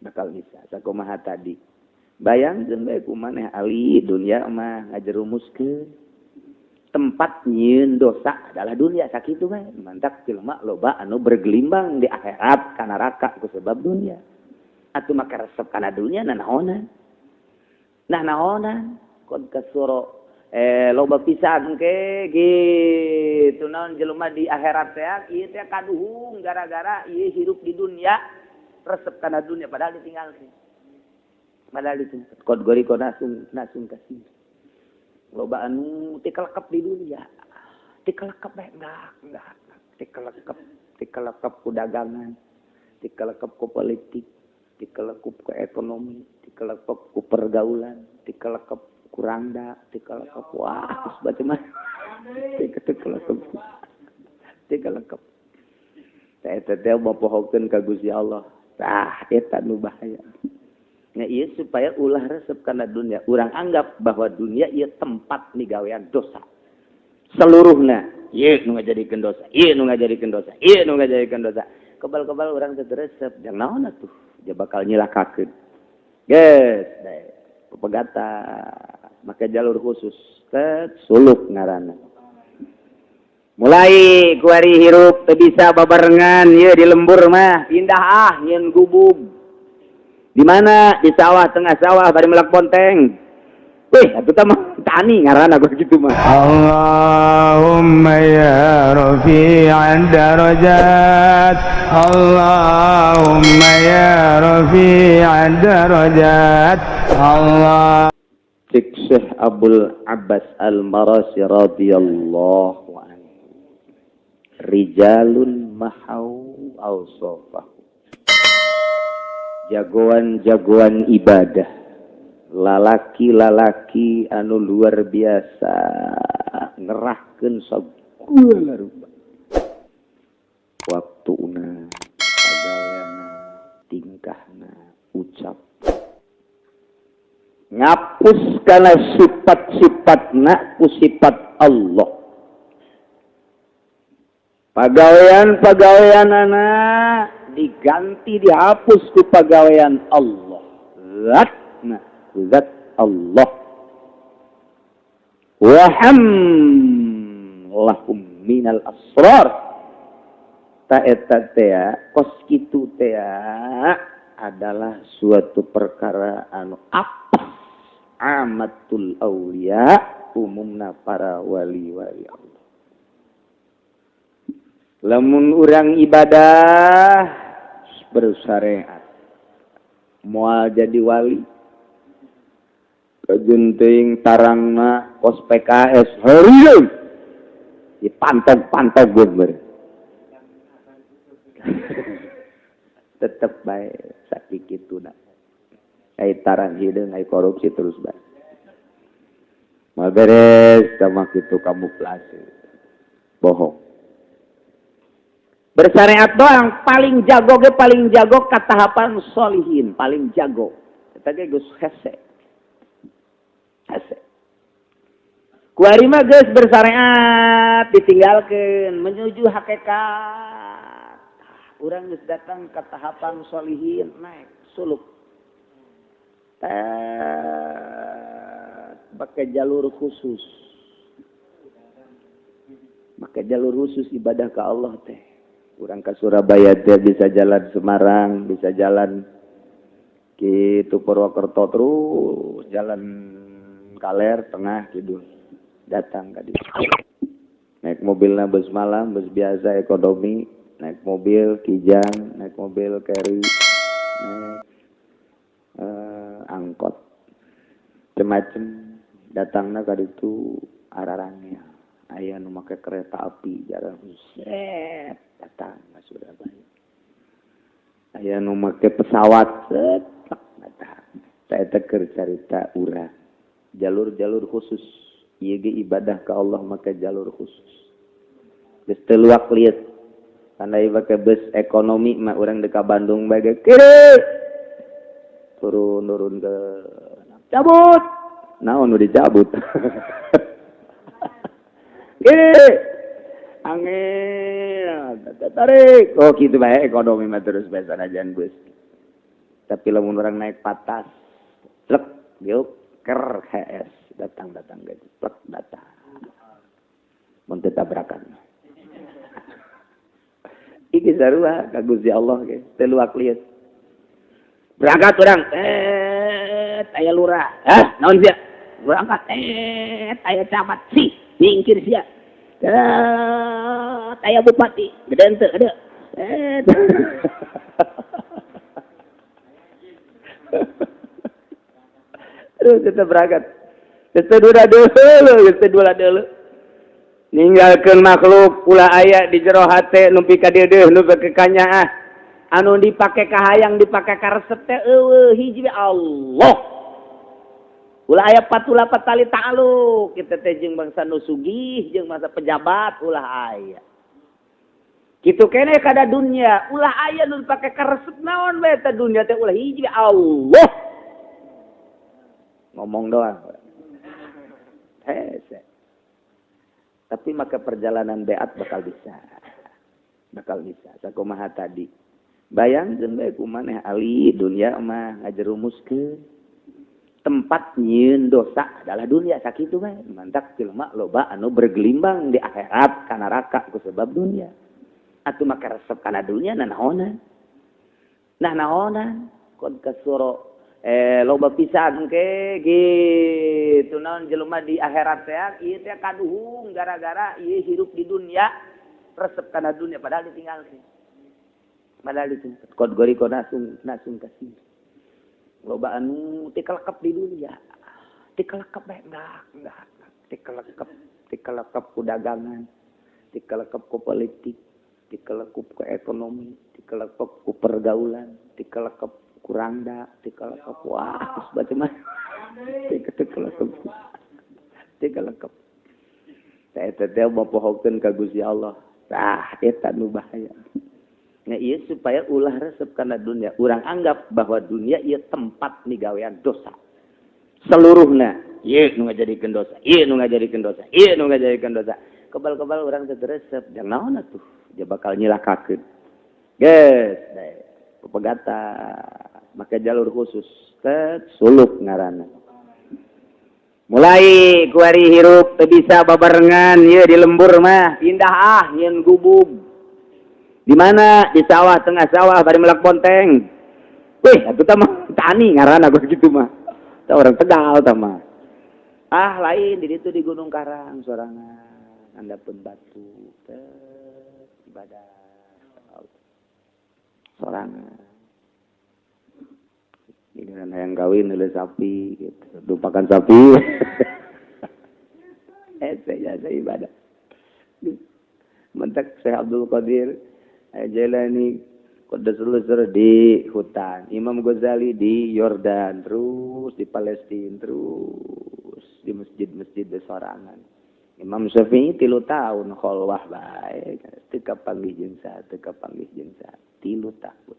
Bakal bisa. Sakumaha tadi. Bayangkeun bae ku maneh ali dunia mah ngajerumuskeun. Tempat nyieun dosa adalah dunia, sakitu bae. Mantak jelema loba anu bergelimbang di akhirat ka neraka ku sebab dunia. Atuh maka resep kana dunia nanaonan. Nah, naonan qad kasuro loba pisan ke gitu, naon, jelema di akhirat teh ieu teh kaduhung gara-gara ieu hirup di dunia, resep kana dunia, padahal ditinggalkeun, padahal ditinggalkeun. Qad goriko nasung nasung kasih loba anu tikelekep di dunia, tikelekep bae, enggak tikelekep, tikelekep ku dagangan, tikelekep ku politik, tikelekep ku ekonomi, tikelekep ku pergaulan, tikelekep ku rangda, tikelekep, wah, terus macam-macam tikelekep, tikelekep. Teh teh mapohokeun ka Gusti Allah. Tah, eta nu bahaya. Nah, iya, supaya ulah resep karena dunia. Urang anggap bahwa dunia ieu tempat migawean dosa. Seluruhnya. Ieu nu ngajadikeun dosa, ieu nu ngajadikeun dosa, ieu nu ngajadikeun dosa. Kebal-kebal urang teu resep, jang naon atuh? Dia bakal nyilakakeun. Geus, bae. Pepegatan, make jalur khusus. Tet suluk ngaranna. Mulai kuari hirup teu bisa babarengan ieu di lembur mah, pindah ah, nyieun gubug. Di mana? Di sawah, tengah sawah, bari melak bonteng. Wih, atuh mah tani ngaranna gua gitu mah. Allahumma ya rafi'ad darajat, Allahumma ya rafi'ad darajat, Allah. Cik Syekh Abul Abbas Al-Marasi radhiyallahu anhu. Rijalun mahau awsafahu. Jagoan-jagoan ibadah, lalaki-lalaki anu luar biasa ngerahkeun sagala rupa waktuna, pagaweana, tingkahna, ucap, ngapus kana sifat-sifatna ku sifat Allah, pagawean-pagawean anak diganti, dihapus ku pagawean Allah, zat, nah, zat Allah, wa lahum minal asrar. Ta eta teh kos kitu teh adalah suatu perkara anu apa, amatul aulia, umumna para wali-wali Allah. Lamun urang ibadah bersyariat moal jadi wali. Kajeun teuing tarangna kos PKS harieu dipantog-pantog gue, tetep bae sakituna. Ai tarang hideung, ai korupsi terus bae. Mal beres sama kitu, kamuflase, bohong, bersyariat doang. Paling jago ge paling jago ka tahapan solihin, paling jago eta ge geus hese hese. Kuari mah geus bersyariat ditinggalkeun menuju hakikat. Urang geus datang ke tahapan solihin, naik suluk pakai jalur khusus, pakai jalur khusus ibadah ke Allah teh. Urang ke Surabaya teh bisa jalan Semarang, bisa jalan gitu Purwokerto, terus jalan Kaler, tengah, kidul, datang ka ditu. Naik mobilnya bus malam, bus biasa ekonomi, naik mobil Kijang, naik mobil carry, naik angkot macem-macem, datangna ka ditu ararangnya. Aya nu make kereta api, jalan set, datang ke Surabaya. Aya nu make pesawat, set, datang. Saya keur carita urang jalur-jalur khusus ieu ge, ibadah ka Allah make jalur khusus geus teu luak liet. Tandai make bus ekonomi mah, urang deka Bandung bae kiri, turun, turun ke cabut, naon nu dicabut, kiri, angin tarik, oh gitu bae. Ekonomi mah terus bae sanajan bus. Tapi Tapi lamun orang naik patas, plek diuk ker HS datang-datang gitu, plek datang. Mun teu tabrakan. Iki sarua ka Gusti Allah ge, teu luak lieu. Berangkat urang, aya lurah. Hah, naon sia? Berangkat, aya camat sih, nyingkir sia. Aya bupati, gede henteu, gede. Terus kita berangkat. Kita dua dulu. Ninggalkeun makhluk ulah aya di jero hate nu pika deudeuh nu pika kanyaah. Anu dipake kahayang dipake karesep teh eueuh hiji Allah. Ulah aya patula patali ta'aluk kita teh jeung bangsa nu sugih jeung bangsa pejabat ulah aya. Kitu keneh kada dunya ulah aya nu dipake karesep naon bae teh dunya teh ulah hiji Allah. Ngomong doang. Hese. Tapi maka perjalanan beat bakal bisa. Bakal bisa. Sakumaha tadi. Bayangkeun bae kumaneh ali dunya mah ngajerumuskeun. Tempat nyieun dosa adalah dunia sakitu bae. Mantak jelema loba anu bergelimbang di akhirat ka neraka ku sebab dunia. Atuh maka resep kana dunia nanaonan. Nah naonan kon kasuro loba pisan ke gitu naon jelema di akhirat teh ieu teh kaduhung gara-gara ieu hirup di dunia resep kana dunia padahal ditinggalkeun. Padahal ditinggalkeun. Kod gori kod nasung kasih. Loba anu tikelekep di dunia. Tikelekep bae enggak. Tikelekep ku dagangan, tikelekep ku politik, tikelekep ku ekonomi, tikelekep ku pergaulan, tikelekep kurangda, tikelekep wah terus macam-macam. Tikelekep. Teh teh mapohokeun ka Gusti Allah. Tah eta nu bahaya. Nah ieu supaya ulah resep kana dunia. Urang anggap bahwa dunia ieu tempat migawean dosa. Seluruhna ieu nu ngajadikeun dosa, ieu nu ngajadikeun dosa, ieu nu ngajadikeun dosa. Kebal-kebal urang teh resep, jang naon atuh? Dia bakal nyilakakeun. Geus, pepegatan make jalur khusus, tet suluk ngaranna. Mulai kuari hirup teu bisa babarengan ieu di lembur mah, pindah ah nyieun gubug. Di mana? Di sawah, tengah sawah bari melak bonteng. Wih, atuh tah mah tani ngaranna gua kitu mah. Tah orang Tegal tah mah. Ah, lain di ditu di Gunung Karang sorangan, andapeun batu teh ibadah. Sorangan. Giliran hayang kawin heuleuh sapi gitu, dupakan sapi. Hese jasa ibadah. Mentak Syekh Abdul Qadir Jailani Qaddasallahu sirrahu di hutan, Imam Ghazali di Yordan, terus di Palestina, terus di masjid-masjid sorangan. Imam Syafi'i 3 tahun kholwah bae, teu kapanggih jeung saha, teu kapanggih jeung saha, 3 tahun.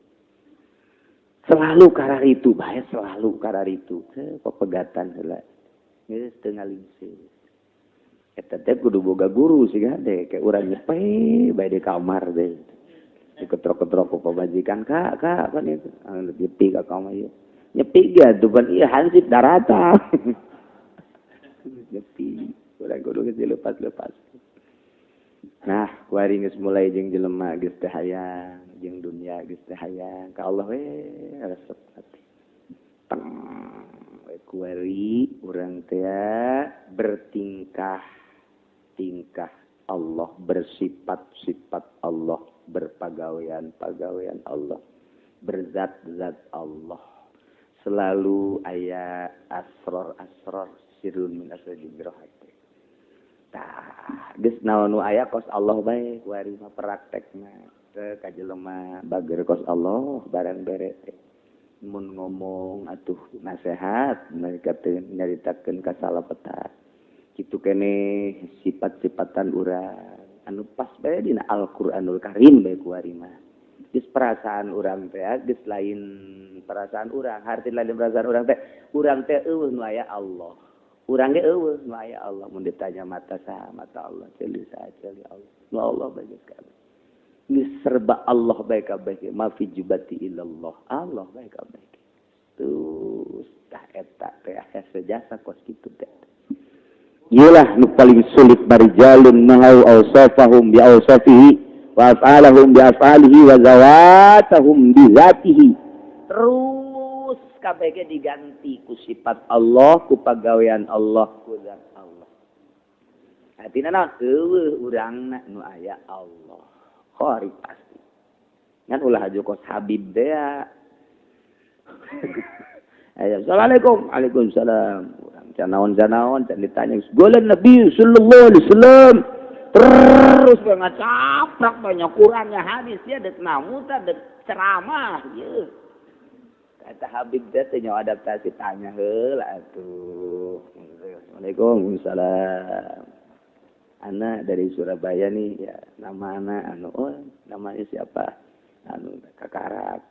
Selalu karar itu bae, selalu karar itu. Pepegatan heula. Geus teu ngalingsir. Eta teh kudu boga guru siga deh, kayak urang nyepe bae di kamar deh. Diketrok-ketrok ku pamajikan, "Kak, kak, pan itu." Nyepi ka kamar ieu. Nyepi ge atuh pan ieu hansip daratan. Nyepi, urang kudu geus dilepas-lepas. Nah, kuari geus mulai jeung jelema geus teu hayang, jeung dunia geus teu hayang, ka Allah we resep hati. Teng we kuari urang teh bertingkah tingkah Allah, bersifat-sifat Allah, berpagawean-pagawean Allah, berzat-zat Allah. Selalu aya asror-asror sirrun min asraril hati. Tah, geus naon nu aya kos Allah bae kuari mah praktekna teu ka jelema bager kos Allah barang bere teh. Mun ngomong atuh nasehat nyaritakeun nyaritakeun kasalapeta. Kitu keneh sifat-sifatan urang anu pas bae dina Al-Qur'anul Karim bae kuari mah. Geus perasaan urang teh geus lain perasaan urang, harti lain perasaan urang teh eueuh nu aya Allah. Urang ge eueuh nu aya Allah mun ditanya mata saha mata Allah, ceuli saha ceuli Allah. Nu Allah bae geus kabeh. Geus serba Allah bae kabeh, ma fi jubati illallah. Allah bae kabeh. Eta teh sejasa kos kitu teh. Iyalah nu paling sulit barijalun mahau awsafahum bi awsafihi wa af'alahum bi af'alihi wa zawatahum bi zatihi. Terus kabeh diganti ku sifat Allah, ku pagawean Allah, ku zat Allah. Artina naon? Eueuh urangna nu aya Allah. Khori pasti. Ngan ulah aju kos Habib teh. Ayo, assalamualaikum. Waalaikumsalam. Urang can naon-naon can ditanya. Golan Nabi sallallahu alaihi wasallam. Terus ngacaprak banyak Qurannya hadis ya dek namuta dek ceramah ye. Kata Habib teh teh adaptasi tanya heula atuh. Assalamualaikum. Waalaikumsalam. Ana dari Surabaya nih ya, nama ana anu, oh namanya siapa? Anu kakarak,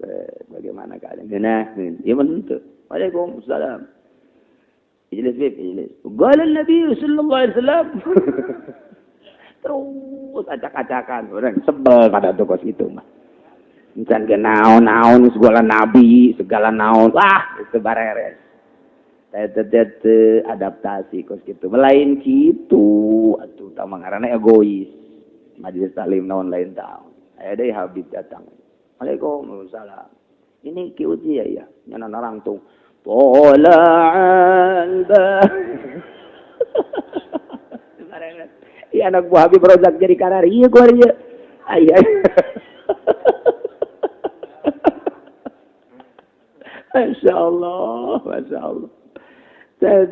bagaimana keadaan? Nah, iya menentu. Waalaikumsalam. Ijlis bib, ijlis. Qala Nabi sallallahu alaihi wasallam. Terus acak-acakan, orang sebel pada tokos itu mah. Encan ge naon-naon segala nabi, segala naon. Wah, itu bareres. Tete adaptasi kos gitu. Melain kitu atuh tah ngaranna egois. Majelis taklim naon lain tahu. Aya deui Habib datang. Waalaikumsalam. Ini Ki Uji ya ya. Nyana narangtung. Tola'al ba. Iya anak buah Habib Rozak jadi karar. Iya gua iya. Iya. Masya Allah, Masya Allah. Teh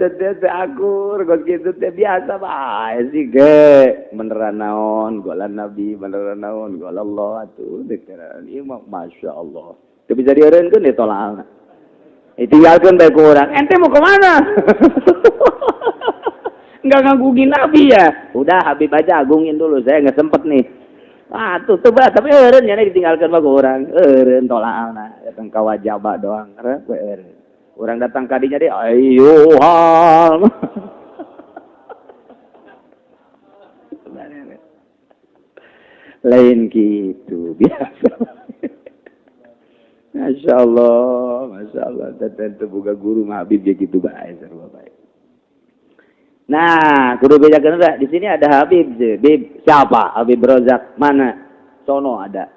akur kos kitu teh biasa bae sih ge. Beneran naon golan Nabi, beneran naon golan Allah atuh dikeran. Ieu mah Masya Allah. Teu bisa dieureunkeun ditolak. Ditinggalkeun bae ku urang. Ente mau kemana? Enggak ngagungin Nabi ya. Udah Habib aja agungin dulu, saya nggak sempet nih. Ah tuh tuh bah, tapi eureun nya ditinggalkeun bae ku urang. Eureun tolakna, datang ka wajaba doang, eureun. Orang datang kadinya dia, ayo hal. Lain gitu biasa. Masya Allah, Masya Allah. Tentu buka guru mah Habib ya gitu baik, sarua baik. Nah, kudu bedakeun enggak? Di sini ada Habib, Bib siapa? Habib Rozak mana? Sono ada.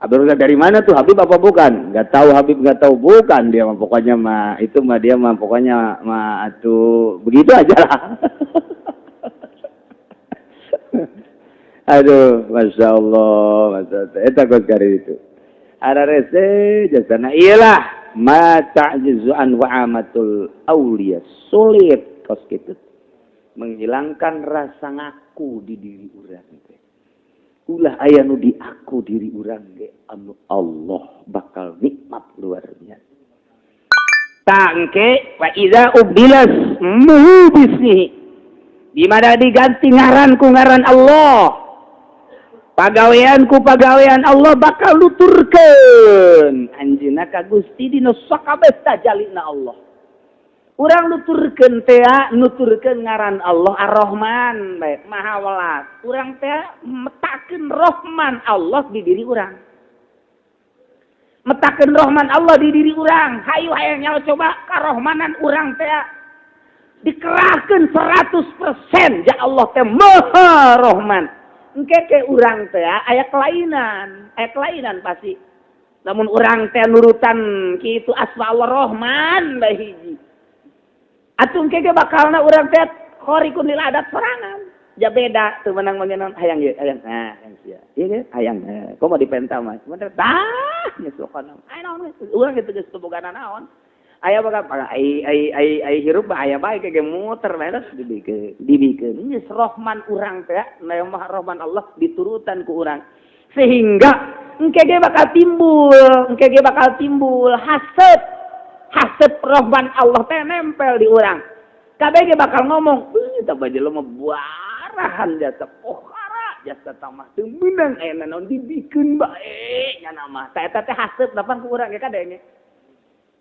Habib Rozak dari mana tuh? Habib apa bukan? Enggak tahu Habib, enggak tahu bukan dia mah pokoknya mah itu mah dia mah pokoknya mah atuh begitu aja lah. Aduh, Masya Allah, Masya Allah. Eta kos kari itu. Ada rese jasana iyalah ma ta'jizu an wa'amatul auliya, sulit kos kitu menghilangkan rasa ngaku di diri urang teh. Ulah aya nu diaku diri urang ge anu Allah bakal nikmat luar biasa. Tangke wa idza ubdilas muhu bismihi. Di mana diganti ngaran ku ngaran Allah. Pagawean ku pagawean Allah bakal nuturkeun anjeunna ka Gusti dina sakabeh tajalina Allah. Urang nuturkeun teh nuturkeun ngaran Allah Ar-Rahman bae Maha Welas. Urang teh metakeun Rahman Allah di diri urang. Metakeun Rahman Allah di diri urang. Hayu hayang nyawa coba karohmanan urang teh dikerahkeun 100% ja Allah teh Maha Rahman. Engke ke urang teh aya kelainan pasti. Namun urang teh nurutan kitu asma Allah Rahman bae hiji. Atuh engke ge bakalna urang teh khariqun lil adat sorangan. Ja beda teu menang mangeun hayang ieu, hayang. Nah, hayang sia. Ieu ge hayang. Komo dipenta mah. Bener tah geus sokana. Aya naon geus urang kitu geus teu boga naon. Aya boga ai ai ai ai hirup mah aya bae ge muter bae terus dibikeun. Dibikeun geus Rahman urang teh, na Maha Rahman Allah diturutan ku urang. Sehingga engke ge bakal timbul, engke ge bakal timbul hasud. Hasud Rahman Allah teh nempel di urang. Kabeh ge bakal ngomong, "Euy, tah bae jelema buarahan jasa pohara, jasa tamah teu meunang aya naon dibikeun bae nya mah." Tah eta teh hasud lapan ku urang ge kadenge.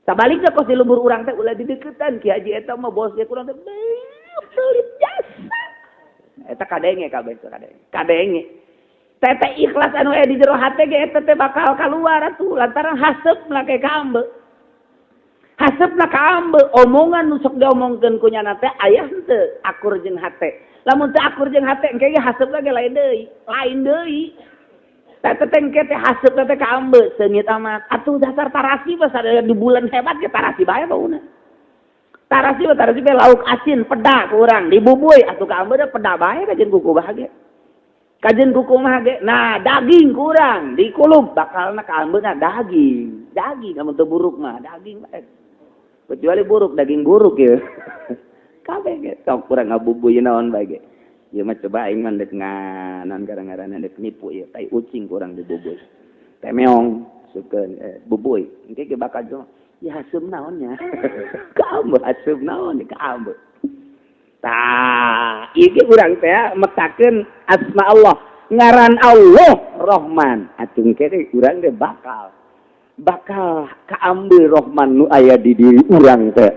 Sabalikna kos di lembur urang teh ulah dideketan Ki Haji eta mah bos ge kurang teh pelit jasa. Eta kadenge kabeh teh kadenge. Kadenge. Teh teh ikhlas anu aya di jero hate ge eta teh bakal kaluar atuh lantaran haseup mah ke kaambe. Hasepna kaambe omongan nu sok diomongkeun ku nyana teh aya henteu akur jeung hate. Lamun teu akur jeung hate engke ge hasepna ge lain deui, lain deui. Teh teh engke teh hasepna teh kaambe seungit amat. Atuh dasar tarasi mah sadaya di bulan hebat ge tarasi bae bauna. Tarasi mah tarasi bae lauk asin peda ku urang dibubuy atuh kaambe da peda bae kajeun kuku bahagia. Kajeun kuku mah ge nah daging kurang dikulub bakalna kaambeuna daging. Daging lamun teu buruk mah daging bae. Kecuali buruk daging buruk ya. Kabeh ge sok kurang ngabubuy naon bae ge. Ieu mah coba aing mah deuk nganan gara-garana deuk nipu ieu tai ucing kurang dibubuy. Teh meong sukeun bubuy. Engke ge bakal jo ya haseum naon nya. Kaambe haseum naon kaambe. Tah, ieu ge urang teh metakeun asma Allah, ngaran Allah Rahman. Atuh engke teh urang teh bakal kaambe Rahman nu aya di diri urang teh.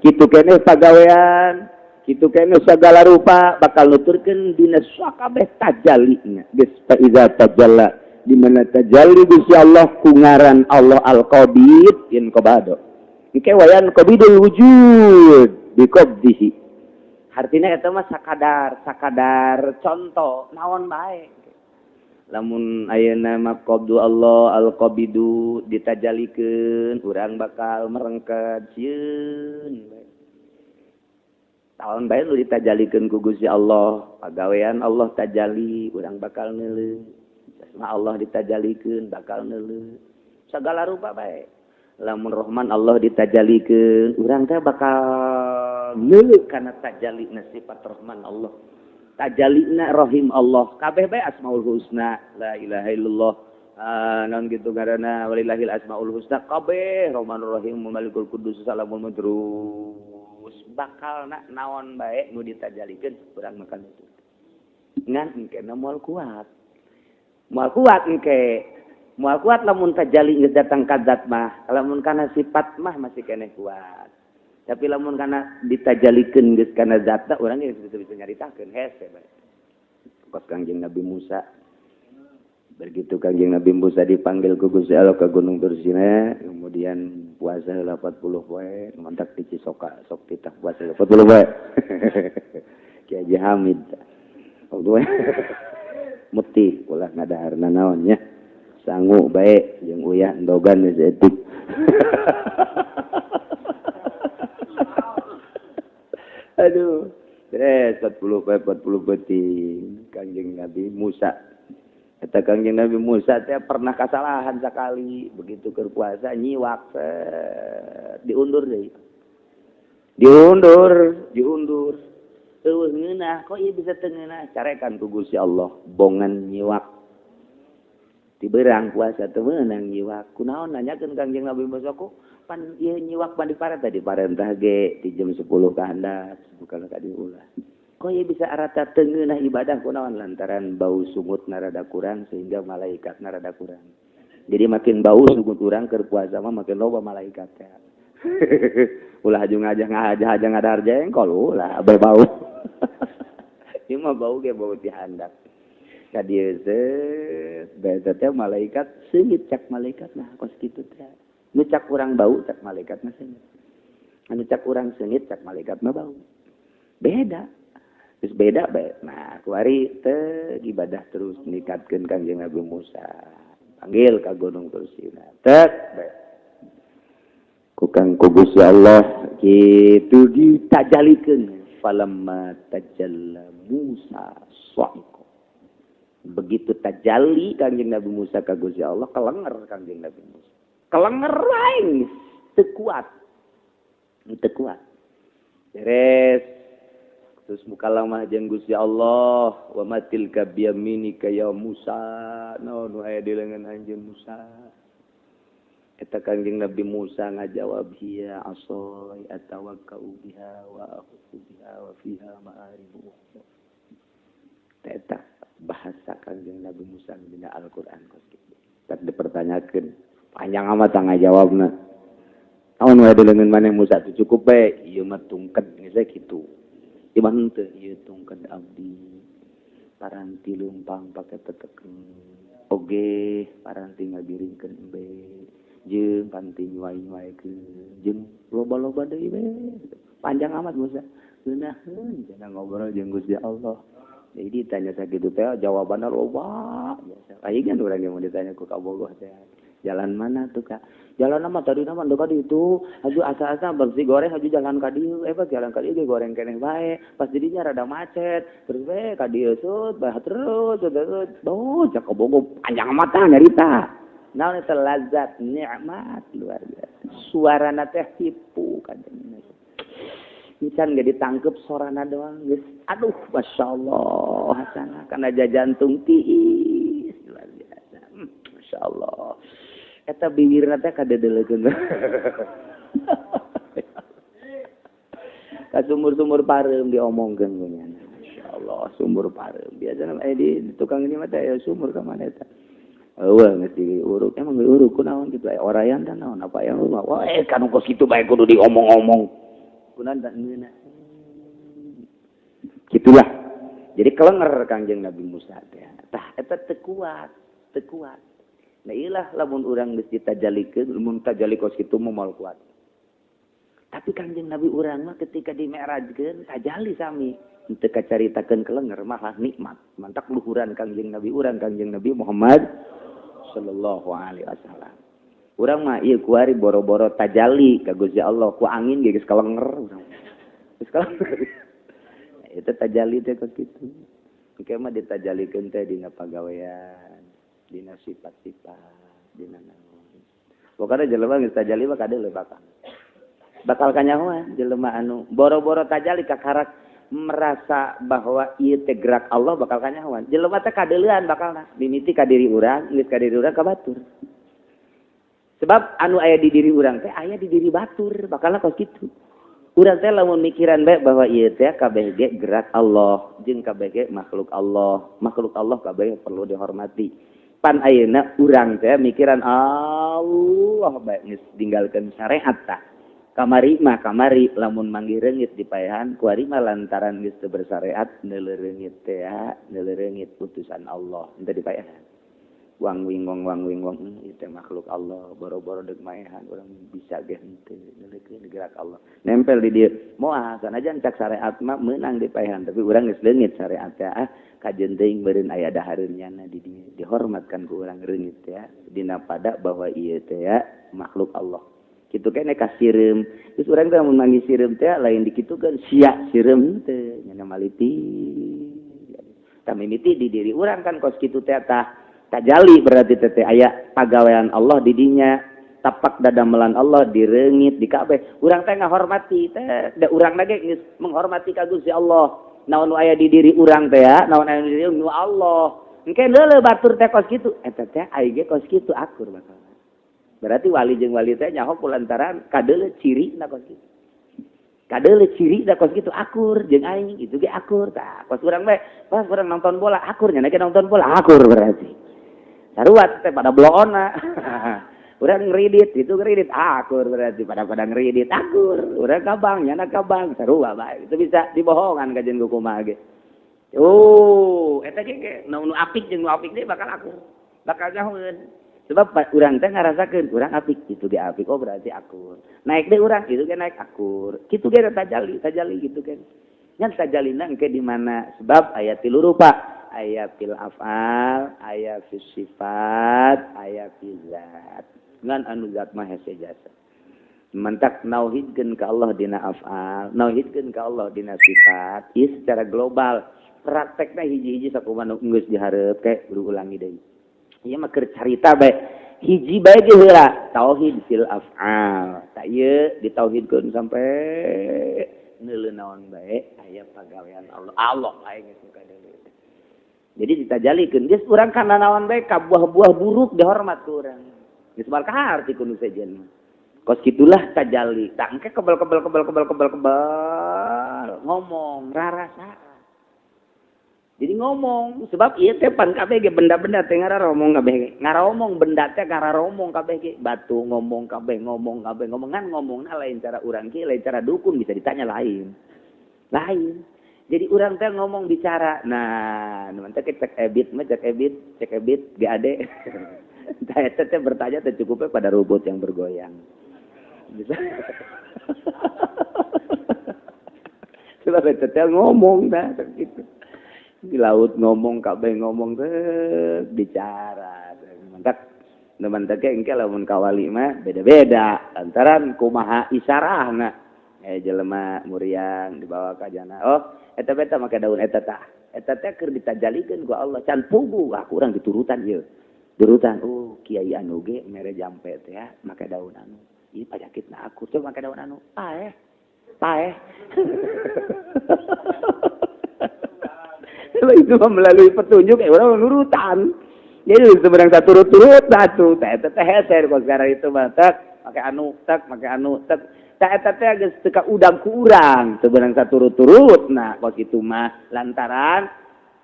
Kitu keneh pagawean, kitu keneh sagala rupa bakal nuturkeun dina sakabeh tajalina. Geus fa iza tajalla di mana tajalli Gusti Allah ku ngaran Allah Al-Qabid yen qabado. Engke wayan qabidul wujud bi qabdihi. Artinya eta mah sakadar contoh naon bae. Lamun ayeuna mah qabdu Allah al-qabidu ditajalikeun urang bakal merengket sieun bae. Taon bae nu ditajalikeun ku Gusti Allah, pagawean Allah tajali urang bakal neuleuh. Asma Allah ditajalikeun bakal neuleuh. Sagala rupa bae. Lamun Rahman Allah ditajalikeun urang teh bakal neuleuh kana tajalina sifat Rahman Allah. Tajalina Rahim Allah. Kabeh bae Asmaul Husna, la ilaha illallah. Naon kitu ngaranna walillahil asmaul husna kabeh Rahmanur Rahim Malikul Qudus Salamul terus bakalna naon bae nu ditajalikeun urang makan itu. Ngan engke moal kuat. Moal kuat engke. Moal kuat lamun tajali geus datang ka zat mah, lamun kana sifat mah masih keneh kuat. Tapi lamun kana ditajalikeun geus kana zatna urang geus bisa nyaritakeun hese bae. Kos Kangjeng Nabi Musa. Begitu Kangjeng Nabi Musa dipanggil ku Gusti Allah ke Gunung Tursina, kemudian puasa 40 poe, mantak di Cisoka sok titah puasa 40 poe. Ki Haji Hamid. Waktu mutih ulah ngadaharna naon nya. Sangu bae jeung uyah endogan geus etik. Aduh, beres 40 poe 40 peuting Kangjeng Nabi Musa. Eta Kangjeng Nabi Musa teh pernah kasalahan sakali, begitu keur puasa nyiwak diundur deui. Diundur. Eueuh ngeunah, kok ieu bisa teu ngeunah? Carekan ku Gusti Allah, bongan nyiwak. Tiberang puasa teu meunang nyiwak. Kunaon nanyakeun Kangjeng Nabi Musa ku pan ieu nyiwak pan diparentah diparentah ge di jam 10 ka handap, bukan ka diulah. Kok ieu bisa arata teu ngeunah ibadah kunaon lantaran bau sungut rada kurang sehingga malaikat rada kurang. Jadi makin bau sungut urang keur puasa mah makin loba malaikat teh. Ulah aju ngajah ngajah ngadar jengkol ulah abe bau. Ieu mah bau ge bau ti handap. Ka dieu zeut bae teh malaikat seungit cak malaikat nah kos kitu teh. Nu cak urang bau cak malaikat mah seungit. Anu cak urang seungit cak malaikat mah bau. Beda. Terus beda bae. Nah, kuari teh ibadah terus ningkatkeun Kangjeng Nabi Musa. Panggil ka Gunung Tursina. Tek bae. Ku Kang ku Gusti Allah kitu ditajalikeun falamma tajalla Musa sa'iqa. Begitu tajalli Kangjeng Nabi Musa ka Gusti Allah kelenger Kangjeng Nabi Musa. Kelenger wae teu kuat. Teu kuat. Beres. Terus mukalamah jeung Gusti Allah, wa matilka biyaminika ya Musa. Naon nu aya di leungeun anjeun Musa? Eta Kangjeng Nabi Musa ngajawab hiya asai atawakkau biha wa aqu biha wa fiha ma'aribu ukhra. Eta bahasa Kangjeng Nabi Musa dina Al-Qur'an kos kitu. Tak dipertanyakeun. Panjang amat ngajawabna. Naon wae di leungeun maneh Musa teu cukup bae, ieu mah tungked geus kitu. Ieu mah henteu, ieu tungked abdi. Paranti leumpang pake teteken. Oge paranti ngagiringkeun embe. Jeung panti nyuai-nyuaikeun jeung loba-loba deui we. Panjang amat Musa. Geunaheun cenah ngobrol jeung Gusti Allah. Jadi ditanya sakitu teh jawabanna loba. Biasa. Ayeuna urang ge mun ditanya ku kabogoh teh. Jalan mana tuh Kak? Jalan mah tadi mah dekat itu, aju asa-asa bersih goreng aju jalan ka dieu, pas jalan ka dieu ge goreng keneh bae. Pas didinya rada macet, terus we ka dieu sut, bah terus terus. Bau cak kabogoh panjang amat nyarita. Naon eta lazat nikmat luar biasa. Suarana teh hipu kadang. Encan ge ditangkep sorana doang geus. Aduh masyaallah hasana kana jantung tiis luar biasa. Masyaallah. Eta bibirna teh kadedelekeun. Ka sumur-sumur pareum diomongkeun ku nya. Masyaallah sumur pareum. Biasana di tukang ini mah teh aya sumur ka mana eta. Eueuh geus diuruk emang diuruk kunaon kitu aya orayan teh naon apa aya rumah. Wah kan kos kitu bae kudu diomong-omong. Kunaon tak ngeunah. Gitulah. Jadi kelenger Kangjeng Nabi Musa teh. Tah eta teu kuat, teu kuat. Nah ilah lamun urang geus ditajalikeun, lamun tajali kos kitu moal kuat. Tapi Kangjeng Nabi urang mah ketika dimi'rajkeun tajali sami. Teu kacaritakeun kelenger malah nikmat. Mantak luhuran Kangjeng Nabi urang Kangjeng Nabi Muhammad sallallahu alaihi wasallam. Urang mah ieu kuari boro-boro tajali ka Gusti Allah ku angin ge geus kelenger urang. Geus kelenger. Eta tajali teh kos kitu. Engke mah ditajalikeun teh dina pagawean, dina sifat-sifat, dina naon. Pokona jelema geus tajali mah kadeuleu bakal. Bakal kanyahoan jelema anu boro-boro tajali kakarak merasa bahwa ieu teh gerak Allah bakal kanyahoan. Jelema teh kadeuleuan bakalna mimiti ka diri urang, geus ka diri urang ka batur. Sebab anu aya di diri urang teh aya di diri batur, bakalna kos kitu. Urang teh lamun mikiran bae bahwa ieu teh kabeh ge gerak Allah, jeung kabeh ge makhluk Allah. Makhluk Allah kabeh perlu dihormati. Pan ayeuna urang teh mikiran Allah bae geus ninggalkeun syariat tah. Kamari mah kamari lamun manggih reungit dipaehan kuari mah lantaran geus teu bersyariat neuleuh reungit teh neuleuh reungit putusan Allah henteu dipaehan. Wang wing wong wang wing wong ieu teh makhluk Allah boro-boro deuk maehan urang bisa ge henteu neuleukeun gerak Allah. Nempel di dieu moal sanajan cak syariat mah meunang dipaehan tapi urang geus leungit syariat teh ah kajeun teuing beureun aya dahareun nyana di dieu dihormatkan ku urang reungit teh dina pada bahwa ieu teh makhluk Allah. Kitu keneh ka sireum geus urang teh mun manggih sireum teh lain dikitukeun sia sireum teh nya maliti. Tah mimiti di diri urang kan kos kitu teh tah tajali berarti teh aya pagawean Allah di dinya tapak dadamelan Allah direungit di kabeh urang teh ngahormati teh da urang ge geus menghormati ka Gusti Allah naon nu aya di diri urang teh naon aya di diri nu Allah engke leuleuh batur teh kos kitu eta teh ai ge kos kitu akur bakal berarti wali jeung wali teh nyaho kulantaran kadeuleuh cirina kos kitu kadeuleuh cirina kos kitu akur jeung aing itu ge akur tah kos urang bae pas urang nonton bola akur nya nonton bola akur berarti saruat teh pada bloona. Urang ngeridit, itu ngeridit akur berarti pada ngeridit akur. Urang ka bank, nyana ka bank, sarua bae. Itu bisa dibohongan ka jeung kumaha ge. Oh, eta ge nu apik jeung nu apik deui bakal akur. Bakal nyahoeun. Sebab urang teh ngarasakeun urang apik, itu ge apik, oh berarti akur. Naik deui urang, itu ge naik akur. Kitu ge tajali, tajali gitu kan. Nya tajalina engke di mana? Sebab aya tilu rupa. Aya fil af'al, aya fis sifat, aya fi zat. Ngan anu zat mah hese jasa. Mantak nauhidkeun ka Allah dina af'al, nauhidkeun ka Allah dina sifat, ieu secara global. Praktekna hiji-hiji sakumaha nu geus dihareup ke ulangi deui. Ieu mah keur carita bae. Hiji bae ge heula, tauhid fil af'al. Tah ieu ditauhidkeun sampai neuleuh naon bae aya pagawean Allah. Allah bae geus nu kadeuleuh. Jadi ditajalikeun geus urang kana naon bae ka buah-buah buruk dihormat ku urang. Geus moal kaharti ku nu sejen. Kos kitulah tajali. Tah engke kebel-kebel kebel kebel kebel kebel ngomong rarasa. Jadi ngomong sebab ieu teh pan kabeh ge benda-benda teh ngararomong kabeh ge. Ngaromong benda teh ngararomong kabeh ge. Batu ngomong kabeh ngomong kabeh ngomongan ngomongna lain cara urang kieu lain cara dukun bisa ditanya lain. Lain. Jadi urang teh ngomong bicara. Nah, nu teh cek ebit mah cek ebit GAD. Tah eta teh bertanya teh cukupnya pada robot yang bergoyang. Bisa. Sebab eta teh ngomong dah gitu. Di laut ngomong, kabeh ngomong teh bicara. Mantak teman teh engke lamun ka wali mah beda-beda lantaran kumaha isarahna. Jelema muriang dibawa ka jana. Oh, eta beta make daun eta tah. Eta teh keur ditajalikeun ku Allah can puguh, ah kurang diturutan ieu. Turutan, oh kiai anu ge mere jampe teh ya make daun anu. Ieu panyakitna aku coba make daun anu. Paeh. Paeh. Itu melalui petunjuk orang nurutan. Jadi sebenarnya saturut-turut atuh teh eta teh hese kok sekarang itu mah tek make anu tek make anu tek. Teh eta teh geus teu ka udang ku urang sebenarnya saturut-turut nah kos kitu mah lantaran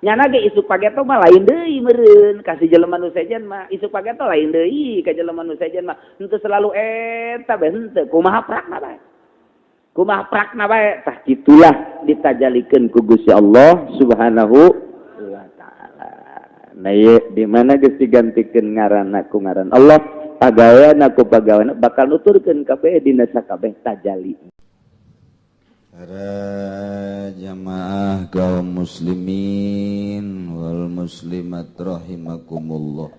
nyana ge isuk pageto mah lain deui meureun ka si jelema nu sejen mah isuk pageto lain deui ka jelema nu sejen mah henteu selalu eta bae henteu kumaha prakna bae kumaha prakna bae tah kitulah ditajalikeun ku Gusti Allah Subhanahu wa taala. Nah ieu di mana geus digantikeun ngaranna ku ngaran Allah pagaweanna ku pagaweanna bakal nuturkeun kabeh dina sakabeh tajali. Para jamaah kaum muslimin wal muslimat rahimakumullah.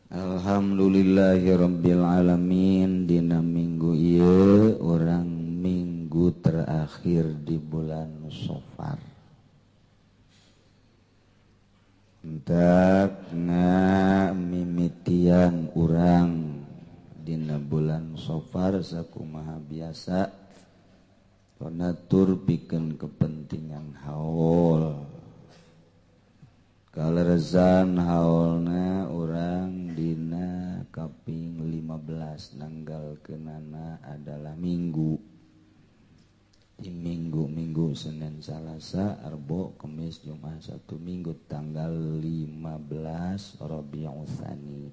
Alhamdulillahirabbil alamin. Dina minggu ieu urang minggu terakhir di bulan Safar. Entak ngamimitian urang dina bulan Safar sakumaha biasa donatur pikeun kepentingan haul. Kalerezan haulna urang dina kaping 15 nanggal kenana adalah Minggu. Di minggu-minggu Senin, Salasa, Arbo, Kemis, Jumat, Sabtu, Minggu tanggal 15 Rabiul Tsani.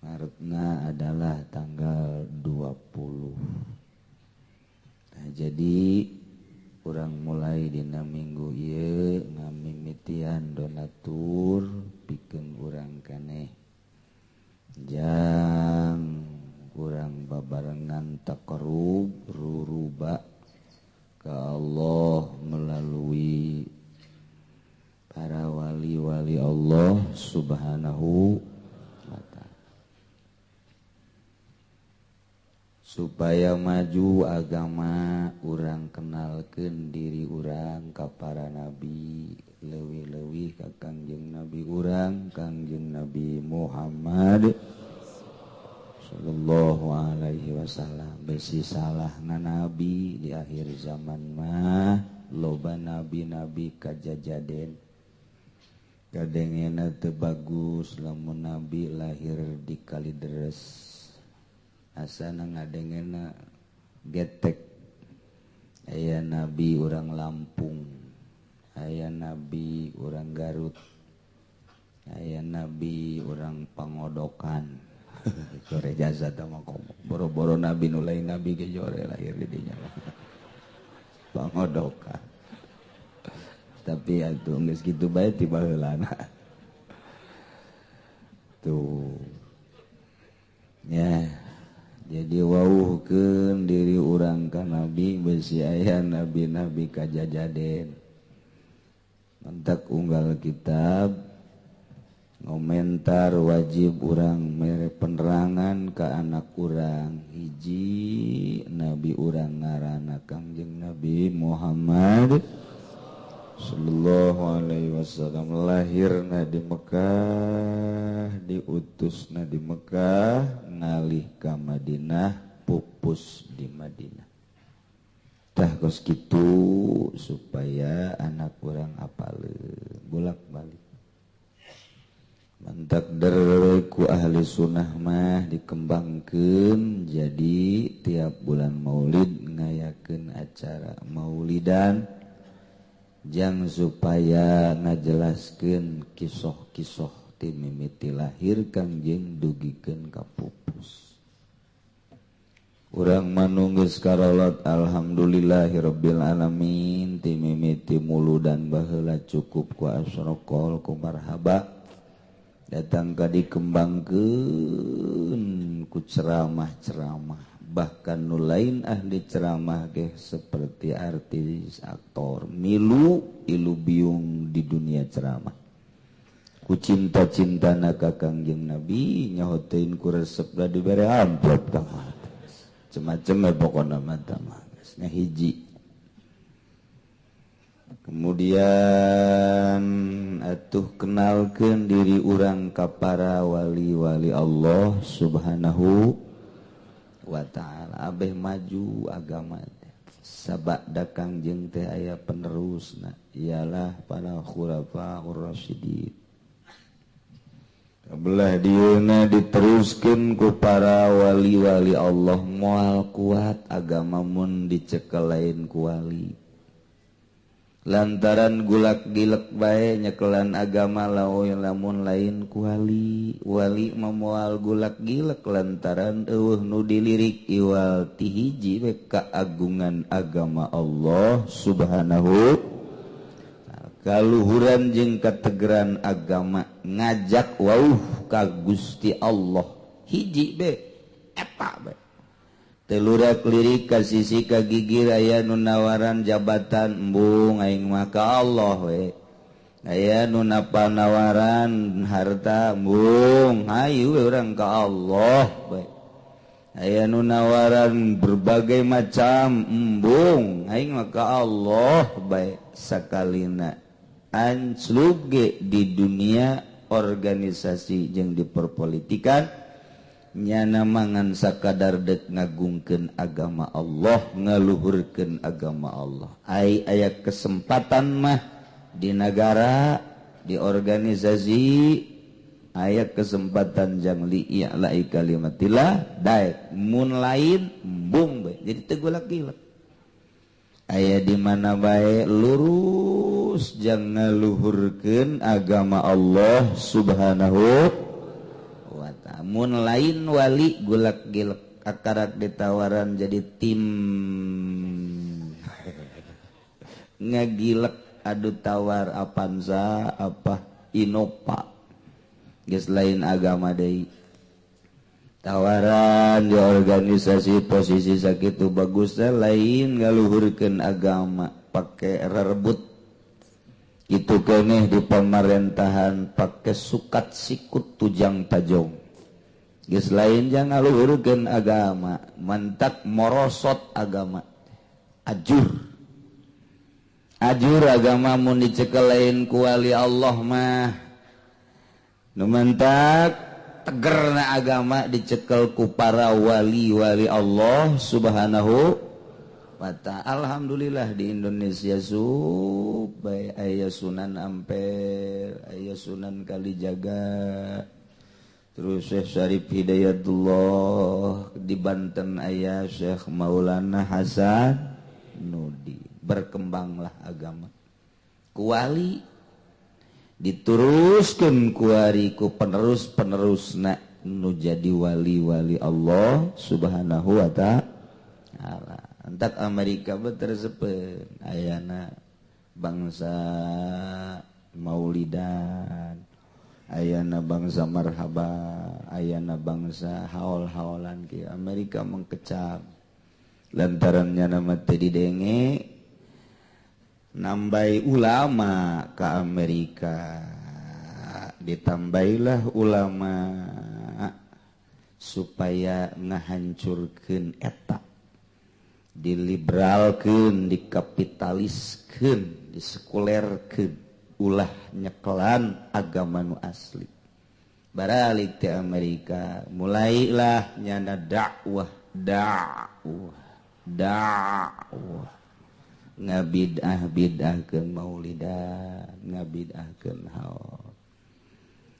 Maretna adalah tanggal 20. Nah, jadi urang mulai dina minggu ieu ngamimitian donatur pikeun urang keneh jang urang babarengan taqarrub ruruba ka Allah melalui para wali-wali Allah Subhanahu wa ta'ala supaya maju agama urang kenalkeun diri urang ka para nabi leuwih-leuwih ka Kangjeng Nabi urang Kangjeng Nabi Muhammad sallallahu alaihi wasallam. Besi salahna nabi di akhir zaman mah loba nabi-nabi kajajaden kadengena teu bagus lamun nabi lahir di Kalideres asana ngadengena getek. Aya nabi urang Lampung, aya nabi urang Garut, aya nabi urang Pangodokan. Jore jasa teh mah komo boro-boro nabi nu lain nabi ge jore lahir di dinya Pangodokan. Tapi atuh geus kitu bae ti baheulana tuh ya. Jadi wauhkeun diri urang ka nabi besi aya nabi-nabi kajajaden. Mentak unggal kitab ngomentar wajib urang mere penerangan ka anak urang. Hiji nabi urang ngaranna Kangjeng Nabi Muhammad sallallahu alaihi wasallam, lahirna di Mekah, diutusna di Mekah, ngalih ka Madinah, pupus di Madinah. Tah kos kitu supaya anak urang apaleun bolak-balik. Mantak ku ahli sunnah mah dikembangkeun jadi tiap bulan Maulid ngayakeun acara maulidan jang supaya ngajelaskeun kisoh-kisoh ti mimiti lahir Kangjeng dugikeun ka pupus. Urang manunggeus karolot alhamdulillahirabbil alamin ti mimiti muludan baheula cukup ku asrokol ku marhaba. Datang ka dikembangkeun ku ceramah-ceramah, bahkan nu lain ahli ceramah ge seperti artis, aktor, milu ilu biung di dunia ceramah. Ku cinta-cintana ka Kangjeng Nabi nyahotein ku resep da dibere amplop tah. Macem-macem pokona mah tah mah geus hiji. Kemudian atuh kenalkeun diri urang ka para wali-wali Allah Subhanahu wa ta'ala. Abeh maju agama teh. Sabada Kangjeng teh aya penerusna, ialah para khulafaur rasyidin. Belah dieuna diteruskeun ku para wali-wali Allah, moal kuat agama mun dicekel lain ku wali. Lantaran gulak gilek bae nyekelan agama laoy lamun lain ku wali. Wali moal gulak gilek lantaran eueuh nu dilirik iwal ti hiji we kaagungan agama Allah Subhanahu. Kaluhuran jeung kategeran agama ngajak wauh ka Gusti Allah hiji be eta be. Telurak lirik ka sisi ka gigir aya nu nawaran jabatan embung aing mah ka Allah we. Aya nu nawaran harta embung hayu we urang ka Allah we. Aya nu nawaran berbagai macam embung aing mah ka Allah bae. Sakalina anclub ge di dunia organisasi jeung di perpolitikan nyana mangan sakadar dek ngagungkeun agama Allah, ngaluhurkeun agama Allah. Ai aya kesempatan mah di nagara, di organisasi aya kesempatan jang li i'la'i kalimatillah daek mun lain embung bae. Jadi teu gulak-gilek. Aya di mana bae lurus jang ngaluhurkeun agama Allah Subhanahu. Mun lain wali gulak gilek akarak ditawaran jadi tim ngagilek adu tawar Avanza apa Innova geus lain agama deui. Tawaran di organisasi posisi sakitu bagusna lain ngaluhurkeun agama pake rerebut itu keneh di pemerintahan pake sukat sikut tujang tajong. Geus lain jangan ngaluhurkeun agama, mantak morosot agama. Ajur. Ajur agama mun dicekel lain ku wali Allah mah. Nu mantak tegerna agama dicekel ku para wali-wali Allah Subhanahu wa ta'ala. Alhamdulillah di Indonesia bae aya Sunan Ampel, aya Sunan Kalijaga. Terus Syekh Syarif Hidayatullah di Banten aya Syekh Maulana Hasan Nudi. Berkembanglah agama. Kuali diteruskeun kuari ku penerus-penerusna nu jadi wali-wali Allah Subhanahu wa ta'ala. Entak Amerika betersepeun ayana bangsa Maulidan, ayana bangsa marhaba, ayana bangsa haol-haolan ki. Amerika mengkecam lantarannya nama teh didenge nambai ulama ke Amerika, ditambailah ulama supaya ngahancurkeun eta, diliberalkeun, dikapitaliskeun, disekulerkeun, ulah nyekelan agama nu asli. Baralik ti Amerika mulailah nyana dakwah, dakwah, dakwah, ngabid'ah-bid'ahkeun maulidan, ngabid'ahkeun haul.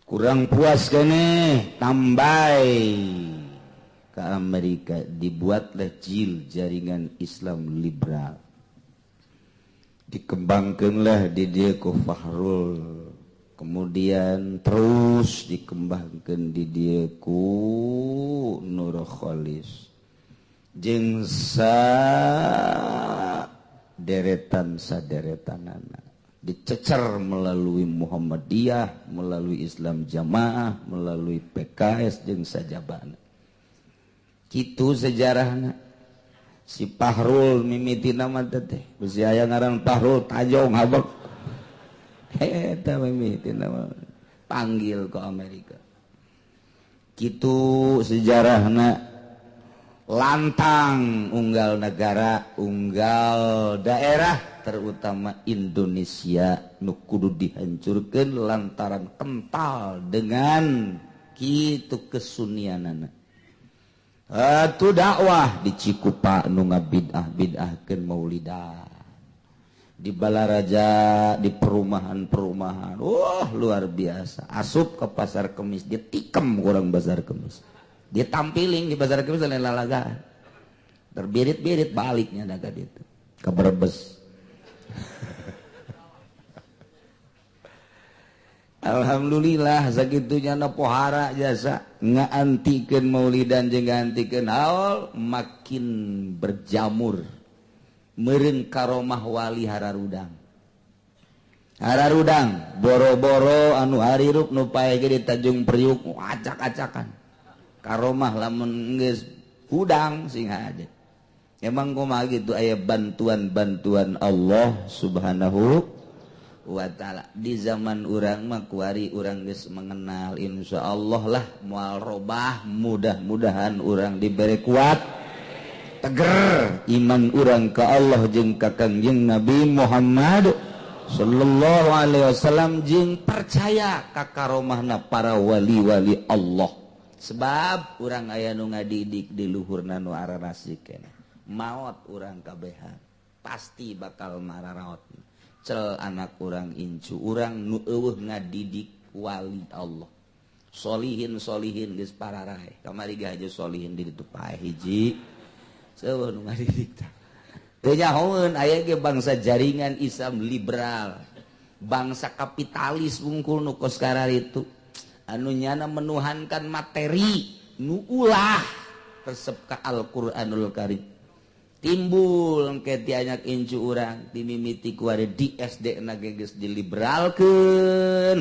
Kurang puas keneh tambai ke Amerika dibuatlah JIL, jaringan Islam liberal. Dikembangkanlah di dia ku Fahrul, kemudian terus dikembangkan di dia ku Nur Kholis, jeung sa deretan saderetanana. Dicecer melalui Muhammadiyah, melalui Islam Jamaah, melalui PKS jeung sajabana. Kitu sejarahna. Si Pahrul mimiti nama teh, bisi aya ngaran Pahrul Tajong habek. Eta mimiti nama panggil ke Amerika. Kitu sejarahna. Lantang unggal negara, unggal daerah, terutama Indonesia nu kudu dihancurkeun lantaran kental dengan kitu kesunianana. Atuh dakwah di Cikupa nu ngabid'ah-bid'ahkeun maulidan. Di Balaraja, di perumahan-perumahan. Wah, luar biasa. Asup ke pasar Kemis, dia tikem kurang pasar Kemis. Dia tampiling di pasar Kemis lain lalaga. Terbirit-birit baliknya daga itu. Ke Brebes. Alhamdulillah sagitunya na pohara jasa ngaantikeun maulidan jeung ngaantikeun haul makin berjamur. Meureun karomah wali hararudang. Hararudang boro-boro anu harirup nu pae ge di Tanjung Priuk acak-acakan. Karomah lamun geus hudang sing hade. Emang kumaha gitu aya bantuan-bantuan Allah Subhanahu wa ta'ala. Di zaman urang mah kuari urang geus mengenal, insyaallah lah moal robah, mudah-mudahan urang diberi kuat, teger iman urang ka Allah jeung ka Kangjeng Nabi Muhammad sallallahu alaihi wasallam jeung percaya ka karomahna para wali-wali Allah. Sebab urang aya nu ngadidik di luhurna nu ararasik keneh. Maot urang kabehan pasti bakal mararaot. Cel anak urang incu urang nu eueuh ngadidik wali Allah. Solihin solihin geus pararae. Kamari ge haja solihin di ditu pae hiji. Seueuh nu ngadidik tah. Teu nyahoeun aya ge bangsa jaringan Islam liberal, bangsa kapitalis wungkul nu kos kararitu. Anu nyana menuhankan materi nu ulah resep ka Al-Qur'anul Karim. Timbul engke ti anak incu urang dimimiti ku ari di SD na ge geus diliberalkeun,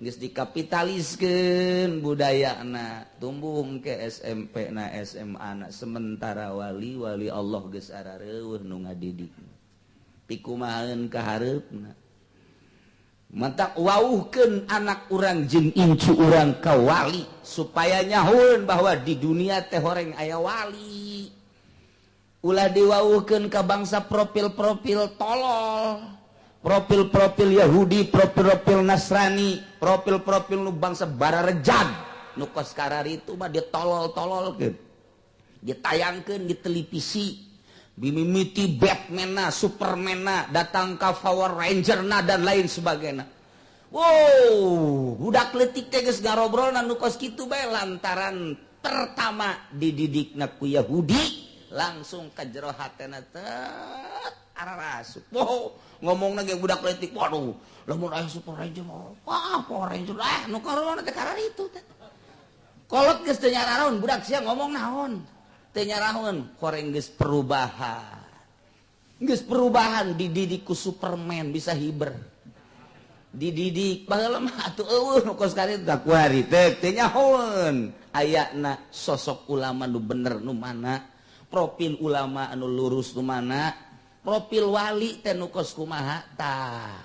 geus dikapitaliskeun budayana, tumbuh engke SMP na SMA na, sementara wali-wali Allah geus arareueuh nu ngadidik. Pikumaheun ka hareupna. Mata wauhkeun anak urang jeung incu urang ka wali supaya nyahoeun bahwa di dunia teh horeng aya wali. Ulah diwauhkeun ka bangsa profil-profil tolol, profil-profil Yahudi, profil-profil Nasrani, profil-profil nu bangsa bararejag nu kos kararitu mah ditolol-tololkeun, ditayangkeun di televisi, bimimiti Batman-na, Superman-na, datang ka Power Ranger-na dan lain sebagainya. Wow, budak leutik teh geus ngarobrolna nu kos kitu bae lantaran pertama dididikna ku Yahudi langsung ke jero hatena tet ararasup. Wow, ngomongna ge budak leutik, waduh, lamun aya Super Ranger, wah Power Ranger, nu karona teh kararitu teh. Kolot geus teu nyaraon, budak sia ngomong naon? Teu nyaraon, koreng geus perubahan. Geus perubahan dididik ku Superman bisa hiber. Dididik baheula mah atuh eueuh nu kos karitu tah kuari teh teu nyahoeun. Ayana sosok ulama nu bener nu mana, profil ulama anu lurus nu mana, profil wali teh nu kos kumaha tah.